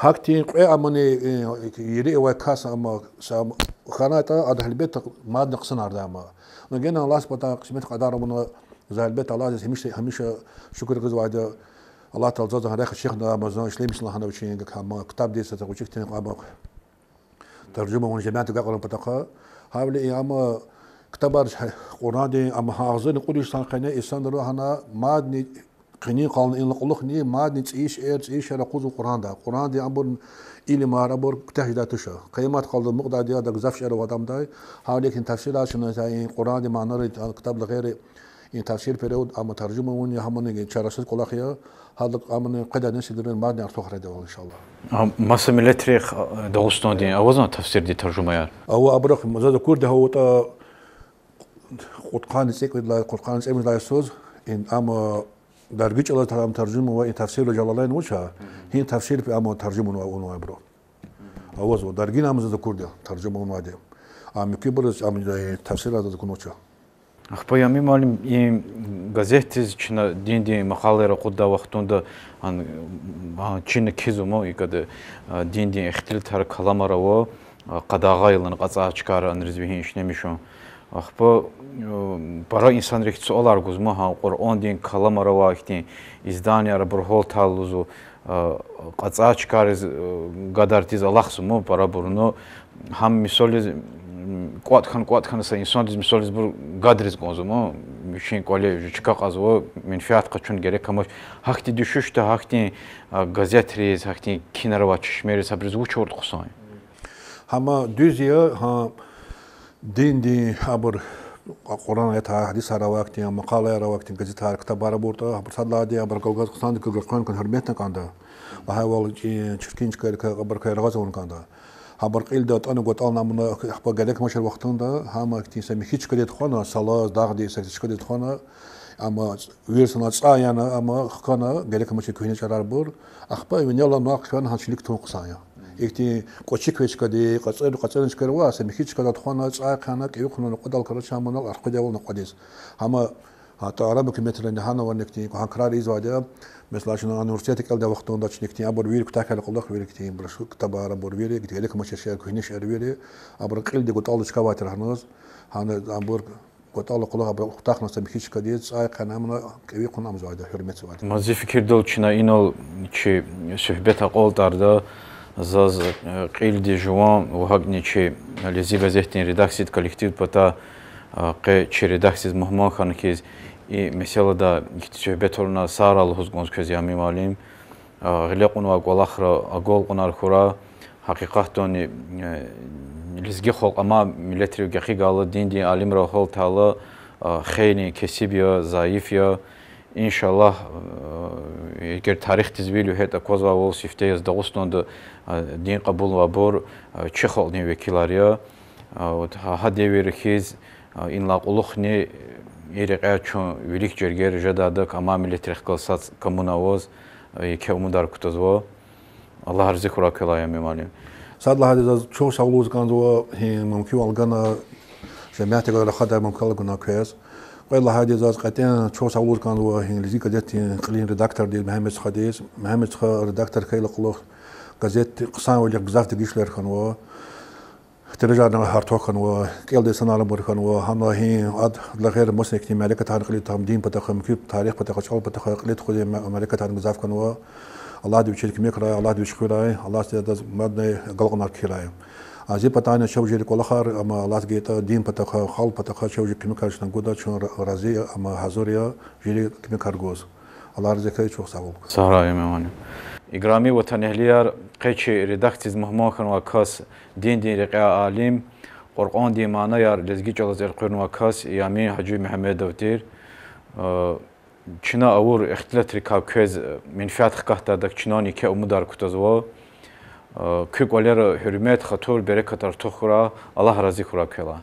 Гьахьтин кьве амни, э, ири авай кас, ам, са, ам, хьанайтӀа, ада гьелбетда мадни хъсанардай ам. Ну, гена Аллагьдин патай къисмет кьадар авуна, за гьелбетда Аллагьдиз гьамиша, гьамиша шукур гузвайди я, Аллагь Таалади заз рехъ ачухна, ам зун ишлемишна лагьана вичин, гьа ктабдиз са гъвечӀи хьтин, ам таржума авун жемятдик агакьарун патахъай. Гьавиляй ам ктабар, Къуръандин, ам гьа агъзурни кьуд виш йисан къене инсанри гьана мадни къенин къални, инал кьулухъни мадни цӀийи шейэр, цӀийи шейэр акъудзава Къуръанда. Къуръандин абур илимар, абур куьтягь жедай туш. Къиямат къалди амукьдайди я, ада гзаф шейэр авай адамдай. Гьавиляй ихьтин тафсирар чна, и Къуръандин манайрин ктабдилай гъейри, и тафсир перевод, ам таржума авун я, гьамни чарасуз кӀвалах я, гьадалай амни къведайни сидри мадни артух райдавал, иншаллагь. А маса миллетрихъ, а, Дагъустандин авазвани тафсирдин таржумаяр? Ава, абурухъ заз акурди гьаватӀа, кьудкъанни цӀекӀуьд лагьай, кьудкъанни цӀемуьжуьд лагьай йисуз, и, ам, а, дарги чӀалаз ам таржума авай, и тафсиру Жалалайн вуч я, гьи тафсир ам таржума авунвай, авунвайбуру. Авазва, даргини ам заз акурди я, таржума авунвайди. А муькуьбуруз ам, э, тафсирар заз акунвач. Ахпа, Ямин муаллим, и газетдиз чна диндин макъалаяр акъуддай вахтунда, ан, ан, чина кхьизва ма, и кӀвале, а, диндин ихтилатар, каламар ава, а, къадагъа яз кьацӀай чкайра аниз вегьин ишлемишун. Ахпа, э, пара инсанри ихьтин суалар гузва ма, гьа Къуръандин каламар авай ихьтин изданияр, абур гьалтайла лугьузва, а, кьацӀай чкайриз, э, гадарзавайди алахъзава ма парабуруни. Гьам мисал яз, м, кӀватӀ хьана, кӀватӀ хьана са инсандиз, мисал яз, абур гадриз кӀанзава ма, вичин кӀвале жи чка кьазва, менфят къачуна герек амач. Гьахьтин дуьшуьшда, гьахьтин, а, газетриз, гьахьтин кинар авай чешмериз, гьабуриз вуч авуртӀа хъсан я? Гьам дуьз я, гьа диндин абур, Къуръан аятар, гьадисар авай хьтин, макъалаяр авай хьтин газетар, ктабар авуртӀа, гьабур сад лагьайди, абур галаз хъсандаказ галаз кӀан гьуьрметна кӀанда. Лагьайвал, чи чиркин чкайрикай абурукай рагъаз авун кӀанда. Гьабур кьилди атӀана гатӀална амуна, ахпа герек амачир вахтунда, гьам ихьтин са михьи чкадиз тухвана, салаз, дагъдиз са чкадиз тухвана, ам вири санал цӀай яна, ам хкана, герек амачир куьгьне чӀарарбур, ахпа винел ам кван гьа чилик тун хъсан я. Ихьтин кӀвачи квай чкадиз, кьацӀер, кьацӀерни чкайрикай ава, са михьи чкадал тухвана, цӀай хъана, кӀеви хъувуна накьвадал, короче, гьам акъудайвал накьвадиз. Гьам гьатта араб гьукуматрини гьана авани ихьтин, гьа крар ийизвайди я, месела, чна университетда кӀелдай вахтунда чна ихьтин абур вири кутягь хьайила кьулухъ, вири ихьтин, абур ктабар, абур вири, герек амачир шейэр, куьгьне шейэр вири, абур кьилди гатӀалди чка авай тир гьаниз, гьана абур гатӀалди кьулухъ абур кутахьна са михьи чкадиз, цӀай хъана, амна кӀеви хъувуна амзавайди я, гьуьрметзавайди я. Ма зи фикирдалди чна инал чи суьгьбет акьалтӀарда, заз, э, кьилди жуван ва гьакӀни чи Лезги газетдин редакциядин коллективдин патай, э, къе чи редакциядиз мугьман хьана хьиз, и месэладай ихьтин суьгьбет авуна сагърай лугьуз кӀанзава квез, Ямин муаллим. Э, гъиле кьунвай кӀвалахра агалкьунар хьурай. Гьакъикъатдани, э, лезги халкь амай миллетрив гекъигайла, диндин алимрал гьалтайла, э, хейлин кесиб я, зайиф я. Иншаллагь, э, эгер тарихдиз вил вегьейтӀа, аквазвайвал сифте яз Дагъустанда, э, дин кьабулнавайбур, э, чи халкьдин векилар я. Э, вот, гьа, гьа девирда хьиз, э, инлай кьулухъни, э, и рекьяй чун вилик жергейра жедайдак, амай миллетрихъ галаз сад камуна аваз, э, еке умудар кутазва. Аллагь рази хьурай квелай, Ямин муаллим. Сад лагьайди, заз чухсагъул лугьуз кӀанзава, гьи мумкинвал гана, жемятдихъ рахадай мумкинвал гана квез. Кьвед лагьайди, заз кьетӀен чухсагъул лугьуз кӀанзава гьи Лезги газетдин кьилин редактордиз Мегьамед стхадиз. Мегьамед стха редактор хьайила кьулухъ газет хъсанвилихъ гзаф дегишвилер хьанва. Тиражарни артух хьанва, кӀелдай инсанарни абур хьанва, гьана гьи адалай гъейри масанихъ ихьтин мярекатарни кьиле, там дин патахъай, муькуь тарих патахъай, чӀал патахъай кьиле тухудай мя-, мярекатарни гзаф хьанва. Аллагьди вичиз куьмек хьурай, Аллагьди вичи хуьрай, Аллагьди адаз мадни агалкьунар кхьирай. А зи патани чав жери кӀвалахар, амма Аллагьди гайитӀа, дин патахъай, халкь патахъай чав жи куьмекар чна гуда, чун ра-, рази, амма гьазур я жери куьмекар гуз. Аллагь рази хьурай, чухсагъул. Сагърай, муаллим. Играми ватанэгьлияр, къе чи редакциядиз мугьман хьанвай кас, диндин рекьяй алим, Къуръандин манаяр лезги чӀалаз элкъуьрнавай кас Ямин Гьажи Мегьамедов тир. Чна авур ихтилатрикай квез менфят хкатдайдак чна еке умудар кутазва. Куь кӀвалера гьуьрмет, хатур, берекат артух хьурай, Аллагь рази хьурай квелай.